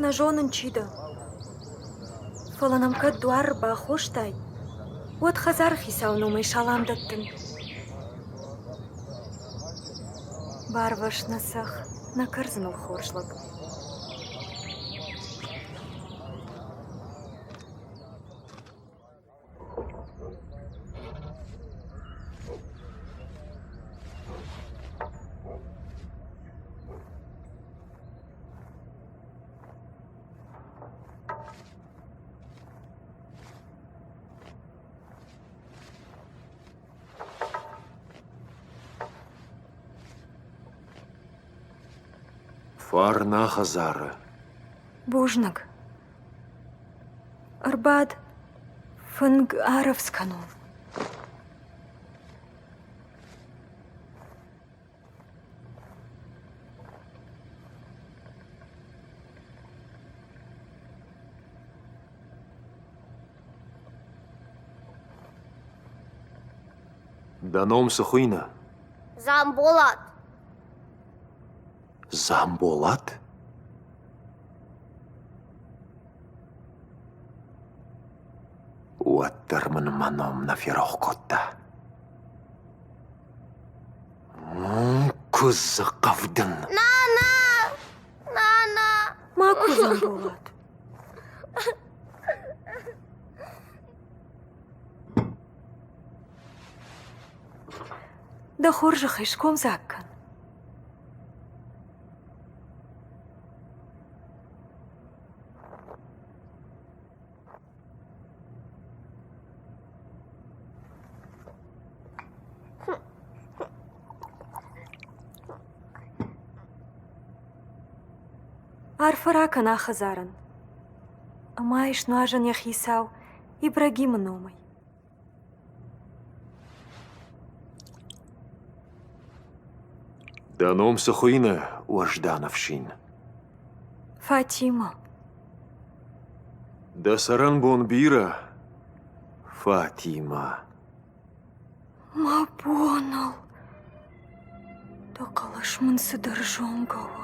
Нӕ зонын, чи дӕ. Фӕлӕ нӕм кӕд дуар ӕрбахостай, уӕд хӕдзары хицауы номӕй салам дӕттын. Барвӕрс нӕ цӕхх, нӕ кӕрдзыныл хорз лӕг. Фарн а хӕдзары. Бузныг. Ӕрбад, фынг арӕвдз кӕнон. Дӕ ном цы хуыйны? Дзамболат. Дзамболат? Уӕддӕр мын мӕ ном нӕ ферох кодта. Куыдзы хъӕвдын! Нана! Нана! Ма ку, Дзамболат. Дӕ хорзӕхӕй скомдзаг кӕн. Арфӕ ракӕн а хӕдзарӕн ӕмӕ айс нуазӕн йӕ хицау Ибрагимы номӕй. Дӕ ном цы хуыйны, уӕздан ӕфсин? Фатимӕ. Дӕ цӕрӕнбон бирӕ, Фатимӕ. Мӕ боныл. Дӕ хъӕлӕс мын цыдӕр зонгӕ у.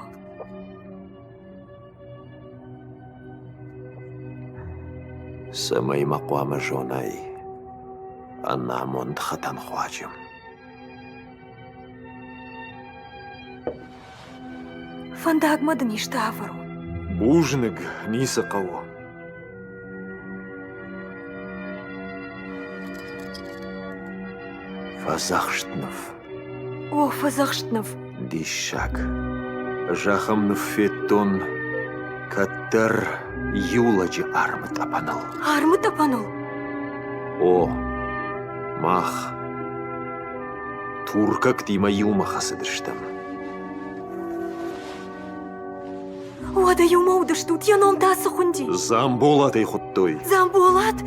Цӕмӕй мӕ хъуамӕ зонай, ӕнамонд хӕтӕнхуаджы. Фӕндагмӕ дын исты авӕрон? Бузныг, ницы хъӕуы. Фӕдзӕхст ныв. О, фӕдзӕхст ныв. Диссаг. Ӕз ахӕм ныв федтон кӕддӕр иу лӕджы армы тъӕпӕныл. Армы тъӕпӕныл? О, мах туркӕгтимӕ иумӕ хӕцыдыстӕм. Уӕдӕ иумӕ уыдыстут, йӕ ном та цы хуынди? Дзамболат ӕй хуыдтой. Дзамболат?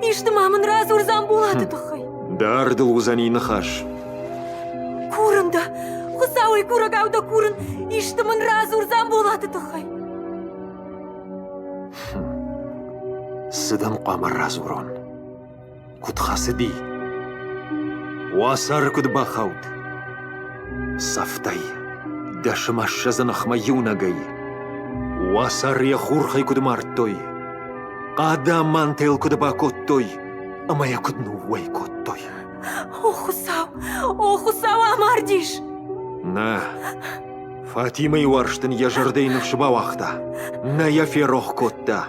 Исты ма мын радзур Дзамболаты тыххӕй. Дардыл уыдзӕни ныхас. Курын дӕ, Хуыцауӕй курӕгау дӕ курын, исты мын радзур Дзамболаты тыххӕй. Цы дын хъуамӕ радзурон? Куыд хӕцыди? Уацары куыд бахауд? Цӕфтӕй, дӕсмӕ ссӕдзы ныхмӕ иунӕгӕй. Уацары йӕ хурхӕй куыд мардтой, хъадамантӕ йыл куыд бакодтой ӕмӕ йӕ куыд ныууӕй кодтой. О Хуыцау! О Хуыцау, амардис! Нӕ, Фатимӕйы уарзт ын йӕ зӕрдӕйы ныфс бауагъта. Нӕ йӕ ферох кодта.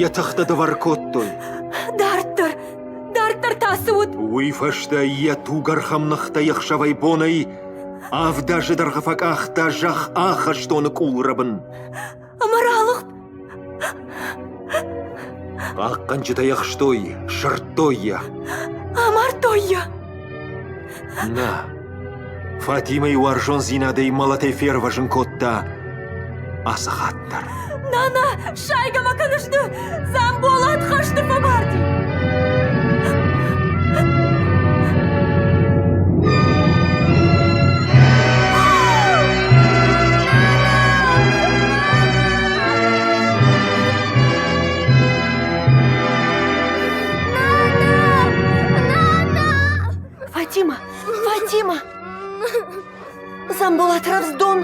Йӕ тыхтӕ дывӕр кодтой. Дарддӕр, дарддӕр та цы уыд? Уый фӕстӕ йӕ тугӕрхӕм ныхтӕ ӕхсӕвӕй-бонӕй авд азы дӕргъы фӕкъахта зӕхх ахӕстоны къулрӕбын. Ӕмӕ ралыгъд. Хъахъхъӕнджытӕ йӕ хстой, сырдтой йӕ. Амардтой йӕ. Нӕ. Фатимӕйы уарзондзинадӕй мӕлӕтӕй фервӕзын кодта ацы хатт дӕр. Нана, сайгӕ мӕ кӕныс ды! Дзамболат хӕсты фӕмарди! Фатима! Фатима! Дзамболат рӕвдздон!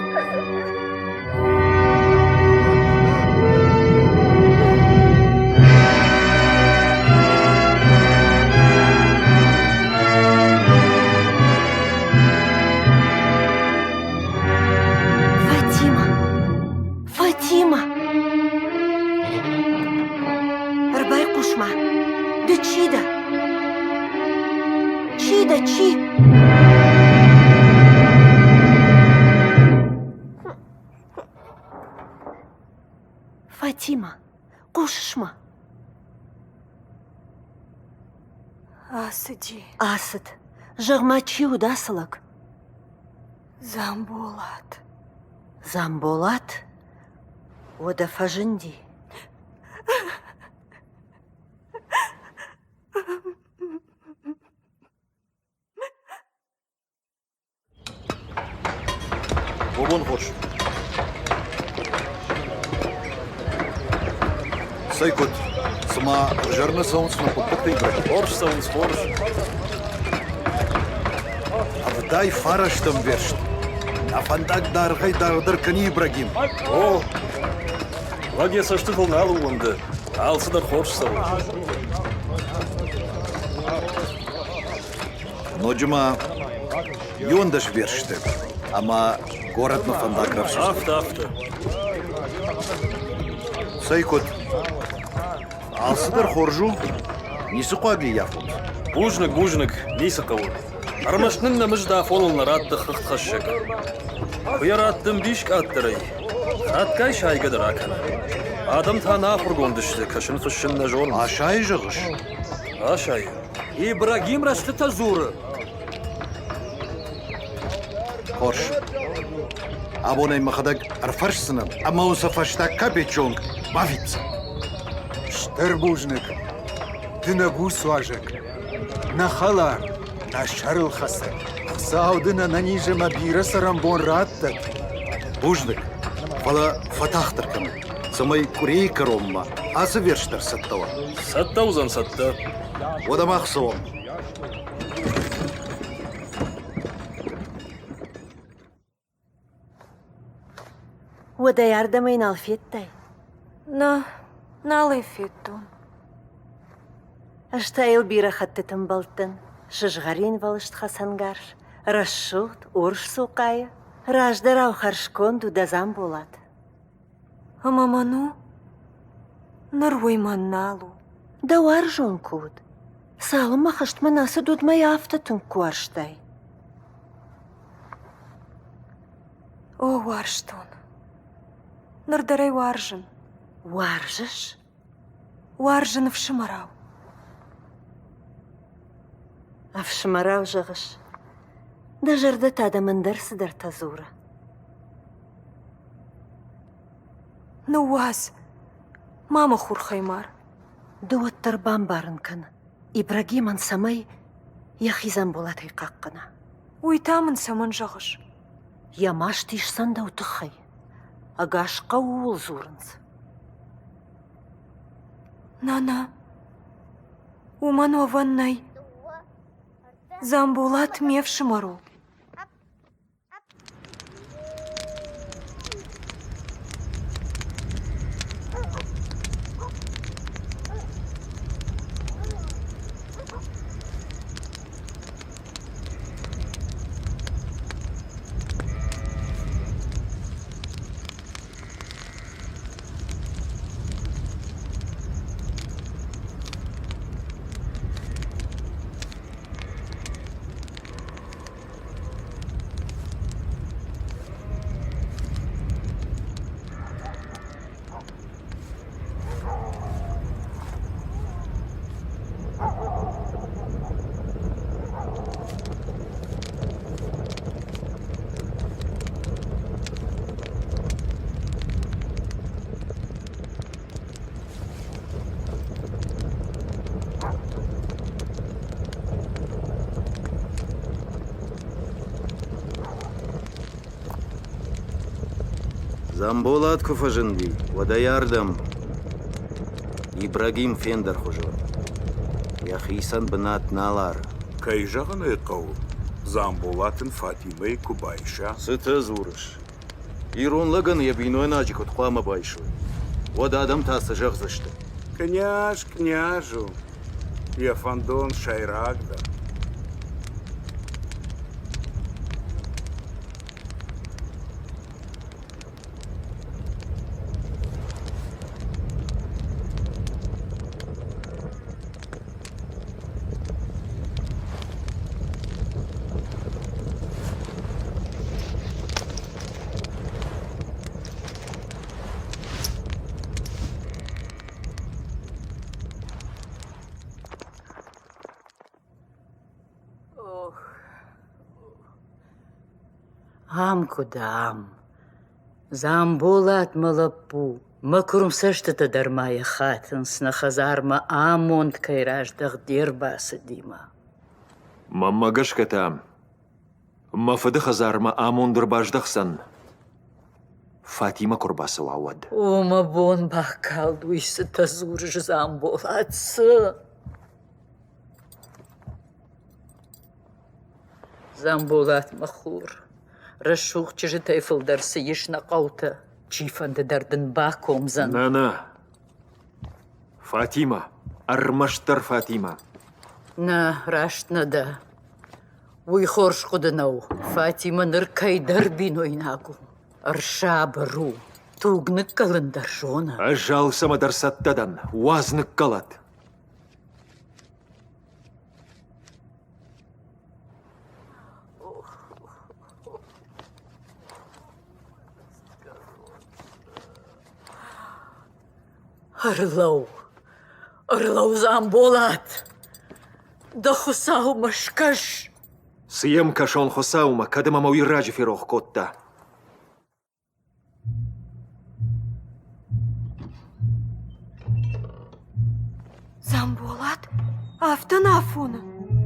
Фатима! Фатима! Ӕрбайхъус-ма, ды чи дӕ? Чи дӕ, чи? Фатима, хъусыс мӕ? Ацыди. Ацыд. Зӕгъ-ма, чи уыд ацы лӕг? Дзамболат. Дзамболат? Уӕдӕ фӕзынди. Уӕ бон хорз. Цӕй куыд? Цыма ӕвзӕр нӕ цӕуынц нӕ хъуыддӕгтӕй бӕрӕг. Хорз цӕуынц, хорз. Ӕвдай фарӕстӕм верст. Нӕ фӕндаг дӕргъӕй-дӕргъдӕр кӕны Ибрагим. О, лӕг йӕ цӕстытыл нал ууӕнды. Алцыдӕр хорз цӕуы. Ноджы ма иуӕндӕс версты ӕмӕ горӕтмӕ фӕндаг рӕвдз. Афтӕ, афтӕ. Цӕй куыд? Алцыдӕр хорз у? Ницы хъуаг ӕййафут? Бузныг, бузныг, ницы хъӕуы. Ӕрмӕст нын нӕ мызд афоныл нӕ радты хыгъдхӕссӕг. Куы йӕ радты ӕмбис къаддӕрӕй, хатгай сайгӕ дӕр акӕны. Адӕм та нӕ ахуыргонд сты, кӕсын-фыссын нӕ зонынц. Асайы зӕгъыс? Асайы. Ибрагим рӕстытӕ дзуры. Хорз. Абонӕй мӕхӕдӕг ӕрфӕрсдзынӕн ӕмӕ уын сӕ фӕстаг капеччы онг бафиддзӕн. Стыр бузныг. Ды нӕ буц уазӕг, нӕ хӕлар, нӕ сӕрылхӕцӕг. Хуыцау дын ӕнӕниз ӕмӕ бирӕ цӕрӕнбон раттӕд. Бузныг, фӕлӕ фӕтагъддӕр кӕнут, цӕмӕй къуырийы кӕронмӕ ацы верс дӕр цӕттӕ уа. Цӕттӕ уыдзӕн, цӕттӕ. Уӕдӕ мах цӕуӕм. Уӕдӕй ардӕм ӕй нал федтай? Нӕ, нал ӕй федтон. Ӕз та йыл бирӕ хӕттыты мбӕлдтӕн. Сызгъӕринвӕлыст хӕцӕнгарз, рӕсугъд урс цухъайы, раздӕрау хӕрзконд у дӕ Дзамболат. Ӕмӕ мӕн у? Ныр уый мӕн нал у. Дӕ уарзон куы уыд, цалынмӕ хӕстмӕ нӕ ацыд, уӕдмӕ йӕ афтӕ тынг куы уарзтай. О, уарзтон. Ныр дӕр ӕй уарзын. Уарзыс? Уарзын ӕфсымӕрау. Ӕфсымӕрау зӕгъыс? Дӕ зӕрдӕ та дӕм ӕндӕр цыдӕртӕ дзуры. Ныууадз, ма мӕ хурхӕй мар. Ды уӕддӕр бамбарын кӕн, Ибрагимӕн цӕмӕй йӕхи Дзамболатӕй хъахъхъӕна. Уый та мын цӕмӕн зӕгъыс? Йӕ маст исдзӕн дӕу тыххӕй. Ӕгас хъӕу ууыл дзурынц. Нана, уымӕн уӕвӕн нӕй. Дзамболат ме фсымӕр у. Дзамболат куы фӕзынди, уӕд ӕй ардӕм Ибрагим фендӕрхуызон. Йӕхицӕн бынат нал ары. Кӕй зӕгъын ӕй хъӕуы, Дзамболат ын Фатимӕйы куы байса. Цытӕ дзурыс? Ирон лӕгӕн йӕ бинойнаджы куыд хъуамӕ байсой? Уӕд адӕм та цы зӕгъдзысты? Кънйаз кънйаз у, йӕ фӕндон сӕйрагдӕр. Ам куы дӕ, ам. Дзамболат, мӕ лӕппу, мӕ куырм цӕстытӕ дӕр ма йӕ хатынц, нӕ хӕдзармӕ амонд кӕй раздӕхт де рбацыдимӕ. Мӕнмӕ гӕсгӕ та мӕ фыды хӕдзармӕ амонд ӕрбаздӕхдзӕн, Фатимӕ куы рбацӕуа, уӕд. О, мӕ бон бакалд, уый цытӕ дзурыс, Дзамболат, цы? Дзамболат, мӕ хур, рӕсугъд чызджытӕй фылдӕр цы ис нӕ хъӕуты, чифӕнды дӕр дын бакомдзӕн. Нӕ, нӕ. Фатимӕ, ӕрмӕстдӕр Фатимӕ. Нӕ, раст нӕ дӕ. Уый хорз хъуыды нӕу. Фатимӕ ныр кӕйдӕр бинойнаг у. Ӕрсабыр у. Туг ныккӕлын дӕр зоны. Ӕз алцӕмӕ дӕр цӕттӕ дӕн. Уадз ныккӕлӕд. Ӕрлӕуу, ӕрлӕуу, Дзамболат! Дӕ Хуыцаумӕ скӕс! Цы йӕм кӕсон Хуыцаумӕ, кӕд ӕмӕ мӕ уый раджы ферох кодта? Дзамболат, афтӕ нафоны?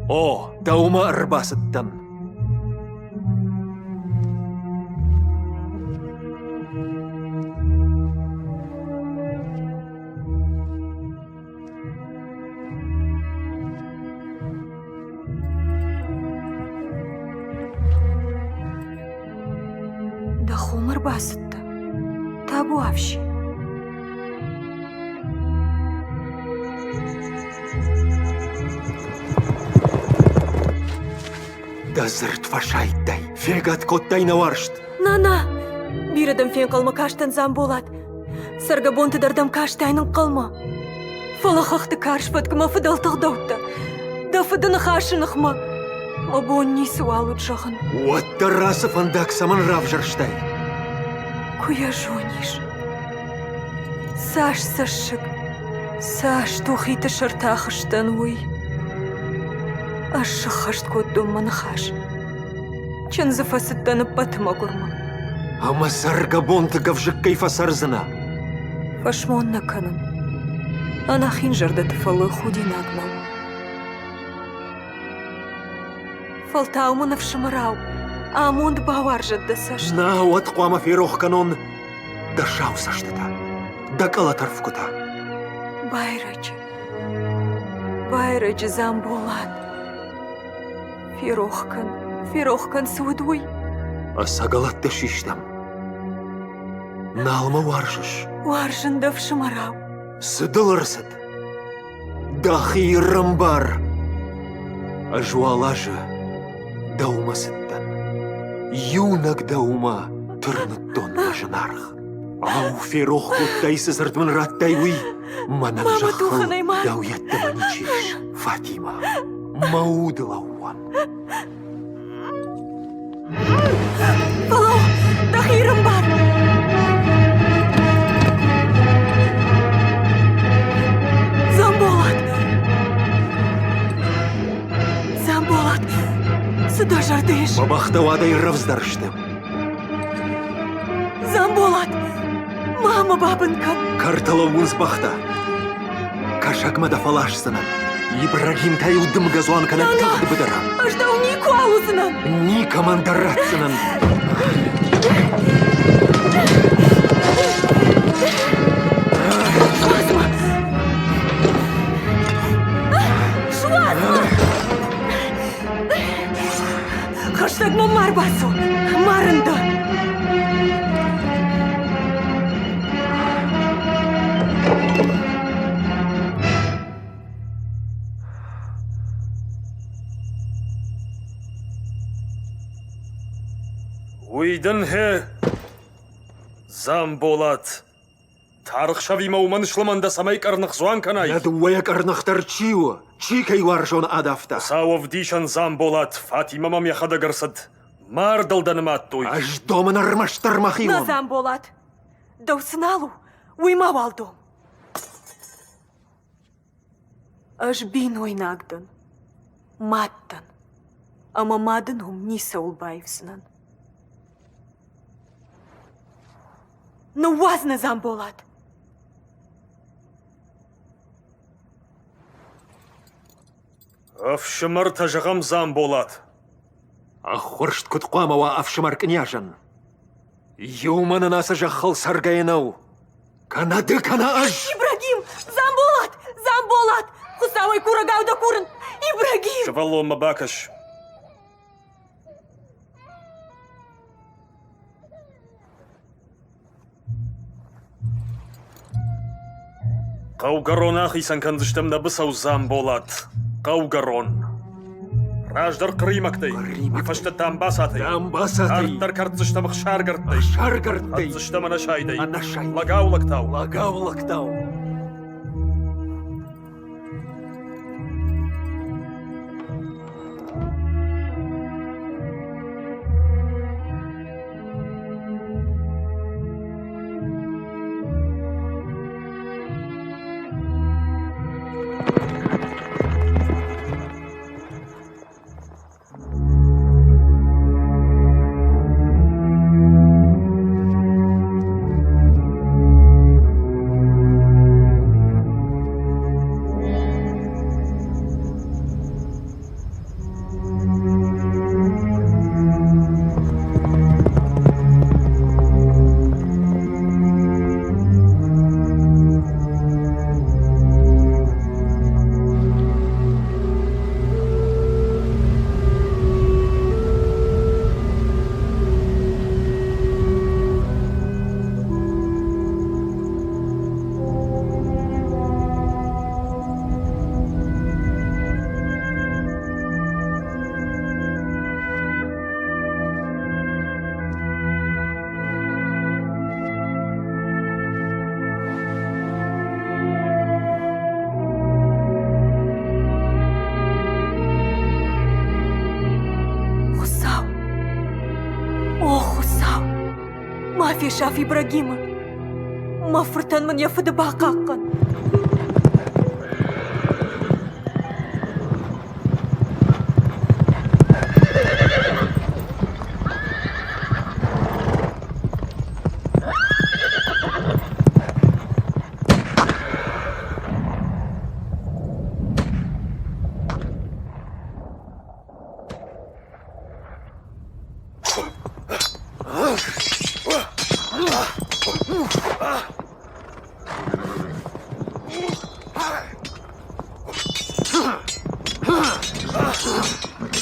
О, дӕумӕ ӕрбацыдтӕн. Дӕ хомӕ рбацыдтӕ? Табуафси. Дӕ дзырд фӕсайдтай, фегад кодтай нӕ уарзт. Нана, бирӕ дӕм фенхъӕлмӕ кастӕн, Дзамболат. Цӕргӕбонты дӕр дӕм кастӕн ӕнхъӕлмӕ. Фӕлӕ хӕхты карз фӕтк мӕ фыдӕлты гъдӕуттӕ, дӕ фыды ныхасы ныхмӕ мӕ бон ницыуал уыд зӕгъын. Уӕддӕр ацы фӕндаг цӕмӕн равзӕрстай? Куы йӕ зонис, цас цӕссыг, цас тухиты сӕрты ахызтӕн, уый. Ӕз сӕххӕст кодтон мӕ ныхас. Чындзы фӕцыдтӕн ӕппӕты мӕгуырмӕ. Ӕмӕ цӕргӕбонты гӕвзыккӕй фӕцӕрдзынӕ? Фӕсмон нӕ кӕнын. Ӕнӕхин зӕрдӕты фӕллой худинаг нӕу. Фӕлтау мын ӕфсымӕрау амонд бауарзӕд дӕ цӕст. Нӕ, уӕд хъуамӕ ферох кӕнон дӕ сау цӕстытӕ, дӕ къӕлӕт ӕрфгуытӕ. Байрӕджы, байрӕджы, Дзамболат. Ферох кӕн, ферох кӕн, цы уыд, уый. Ӕцӕгӕлӕттӕ систӕм. Нал мӕ уарзыс? Уарзын дӕ фсымӕрау. Цы дыл ӕрцыд? Дӕхи рымбар! Ӕз уал азы дӕумӕ цыдтӕн. Иунӕг дӕумӕ тырныдтон мӕ зынаргъ. Ау, ферох кодтай, цы дзырд мын радтай, уый? Мӕнӕн зӕххыл дӕу йеддӕмӕ ничи ис, Фатимӕ, мӕ удлӕууӕн. Фӕлӕуу, дӕхи рымбар! Дзамболат! Дзамболат, цы дӕ зӕрды ис? Мӕ бӕхтӕ уӕдӕй рӕвдздӕр сты. Дзамболат, ма мӕ бабын кӕн! Кӕрты лӕууынц бӕхтӕ. Кӕсагмӕ дӕ фӕласдзынӕн. Ибрагим та-иу дымгӕдзуан кӕнӕ тагъд быдыры. Ӕз дӕу никуы ауыдзынӕн! Никӕмӕн дӕр ратдзынӕн. Суадз мӕ! Суадз мӕ! Хӕстӕг мӕм ма рбацу! Марын дӕ! Уый дын гъе, Дзамболат! Тархсӕвимӕ уымӕн слымӕн дӕ, цӕмӕй къӕрныхдзуан кӕнай. Нӕ дыууӕйӕ къӕрныхдӕр чи у, чи кӕй уарзон адавта? Хуыцау ӕвдисӕн, Дзамболат, Фатимӕ мӕм йӕхӕдӕг ӕрцыд. Мардыл дӕ нымадтой. Ӕз домын ӕрмӕстдӕр мӕхион. Нӕ, Дзамболат, дӕу цы нал у, уый мауал дом. Ӕз бинойнаг дӕн, мад дӕн, ӕмӕ мады ном ницӕуыл баивдзынӕн. Ныууадз нӕ, Дзамболат! Ӕфсымӕртӕ зӕгъӕм, Дзамболат. Ӕххуырст куыд хъуамӕ уа ӕфсымӕр кънйазӕн? Иумӕ нын ацы зӕххыл цӕргӕйӕ нӕу. Кӕнӕ ды, кӕнӕ ӕз! Ибрагим! Дзамболат! Дзамболат! Хуыцауӕй курӕгау дӕ курын! Ибрагим! Сывӕллонмӕ бакӕс. Хъӕугӕрон ахицӕн кӕндзыстӕм нӕ быцӕу Дзамболат. Хъӕугӕрон. Раздӕр хъримӕгтӕй, уый фӕстӕ дамбацатӕй. Дамбацатӕй. Дарддӕр кӕрддзыстӕм ӕхсаргӕрдтӕй. Ӕхсаргӕрдтӕй. Хӕцдзыстӕм ӕнӕсайдӕй. Ӕнӕсайдӕй. Лӕгау-лӕгтау. Лӕгау-лӕгтау. Хуыцау! О, Хуыцау! Ма фесаф Ибрагимы! Мӕ фыртӕн мын йӕ фыды бахъахъхъӕн!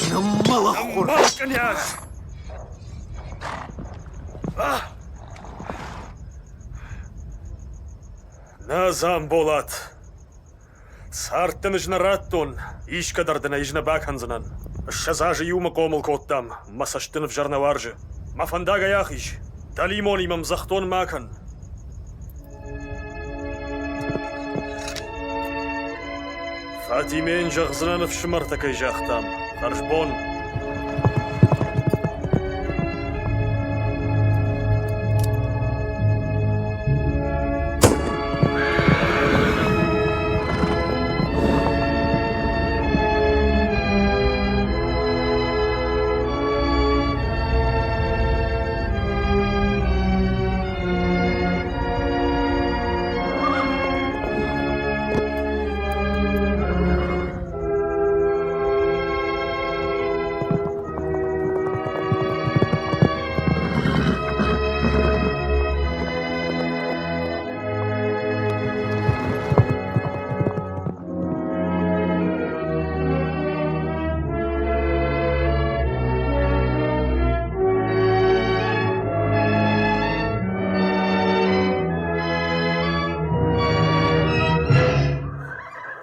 Ныммӕлӕхъуыр! Кънйаз! Нӕ, Дзамболат, цард дын ӕз нӕ радтон, искӕдӕр дын ӕй ӕз нӕ бакӕндзынӕн. 20 азы иумӕ хъомыл кодтам, мӕ цӕст дын ӕвзӕр нӕ уарзы. Мӕ фӕндагӕй ахиз, дӕлимонимӕ ӕмдзӕхдон ма кӕн. Фатимӕйӕн зӕгъдзынӕн ӕфсымӕртӕ кӕй загътам. Хӕрзбон.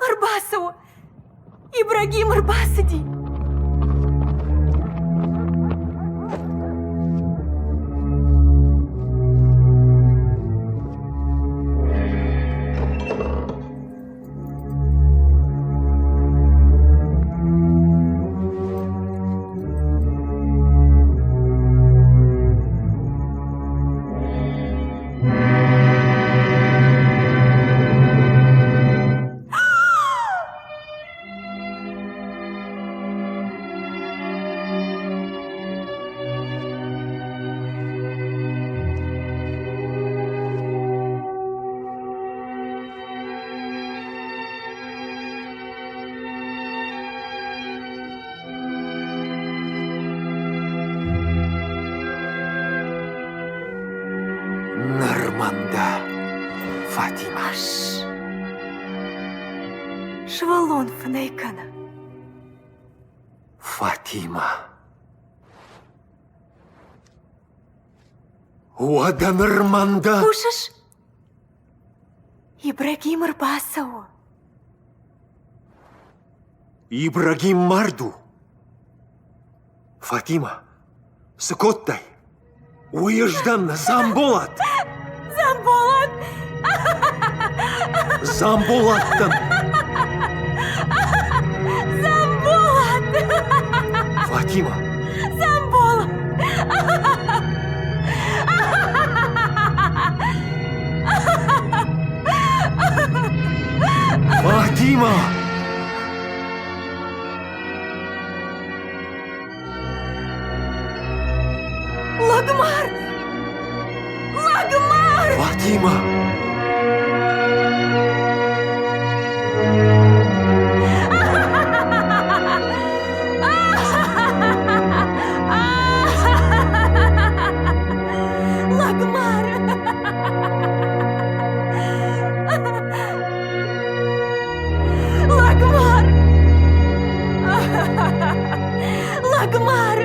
Ӕрбацӕуы! Ибрагим ӕрбацыди! Ас! Сывӕллон фынӕй кӕны. Фатимӕ. Уӕдӕ ныр мӕн дӕ... Хъусыс? Ибрагим ӕрбацӕуы. Ибрагим мард у. Фатимӕ, цы кодтай? Уый ӕз дӕн, Дзамболат! Дзамболат! Дзамболат дӕн! Дзамболат! Фатимӕ! Дзамболат! Фатимӕ! Лӕгмар! Лӕгмар! Фатимӕ! Лӕгмар! Лӕгмар! Лӕгмар!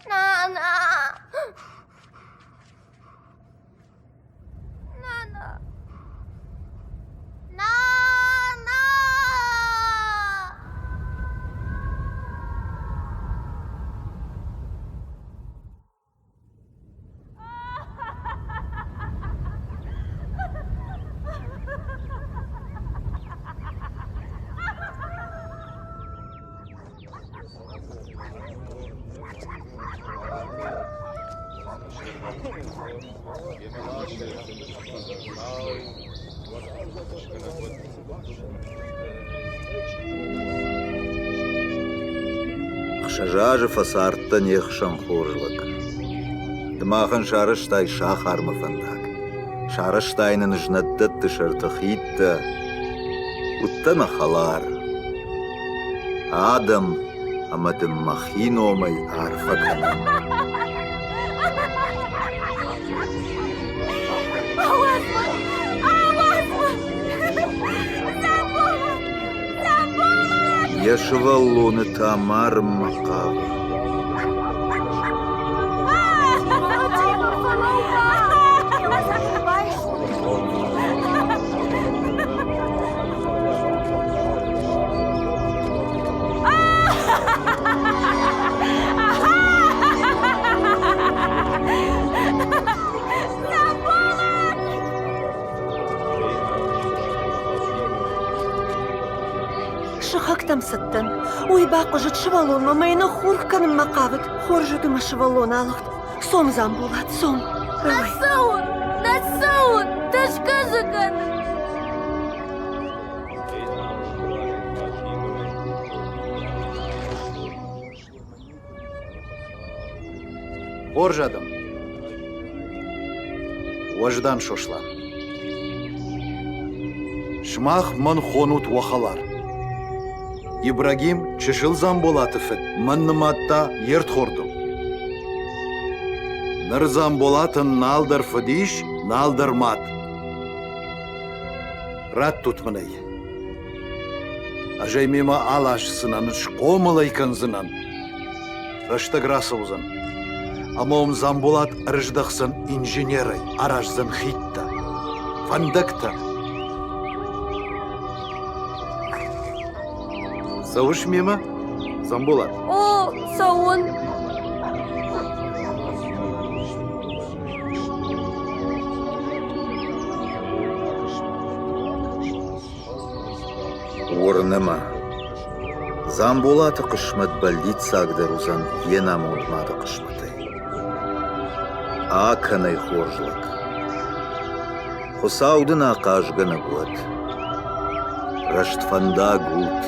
Нана! Нана! Нана! Ӕхсӕз азы фӕцардтӕ не хсӕн хорз лӕг. Ды махӕн сарӕзтай сахармӕ фӕндаг, сарӕзтай нын знӕтдӕтты сӕрты хидтӕ. Уыдтӕ нӕ хӕлар. Адӕм ӕмӕ дын мӕхи номӕй арфӕ кӕнын. Йӕ сывӕллоны та марынмӕ хъавы. Сыхӕгтӕм цыдтӕн. Уый бахъуызыд сывӕллонмӕ мӕ йын ныххурх кӕнынмӕ хъавыд. Хорз уыд ӕмӕ сывӕллон алыгъд. Цом, Дзамболат, цом. Нӕ цӕуын! Нӕ цӕуын! Тӕсгӕ дзы кӕны! Хорз адӕм! Уӕздан Сослан! Сымах мӕн хонут уӕ хӕлар. Ибрагим чысыл Дзамболаты фыд мӕн нымадта йе рдхордыл. Ныр Дзамболатӕн нал дӕр фыд ис, нал дӕр мад. Раттут мын ӕй. Ӕз ӕй мемӕ аласдзынӕн, схъомыл ӕй кӕндзынӕн. Рӕстӕг рацӕудзӕн, ӕмӕ уым Дзамболат ӕрыздӕхдзӕн инженерӕй, араздзӕн хидтӕ, фӕндӕгтӕ. Цӕуыс мемӕ, Дзамболат? О, цӕуын. Уырны мӕ, Дзамболаты хъысмӕт бӕллиццагдӕр уыдзӕн йе намонд мады хъысмӕтӕй. Акӕн ӕй, хорз лӕг. Хуыцау дын ахъазгӕнӕг уӕд. Рӕстфӕндаг ут.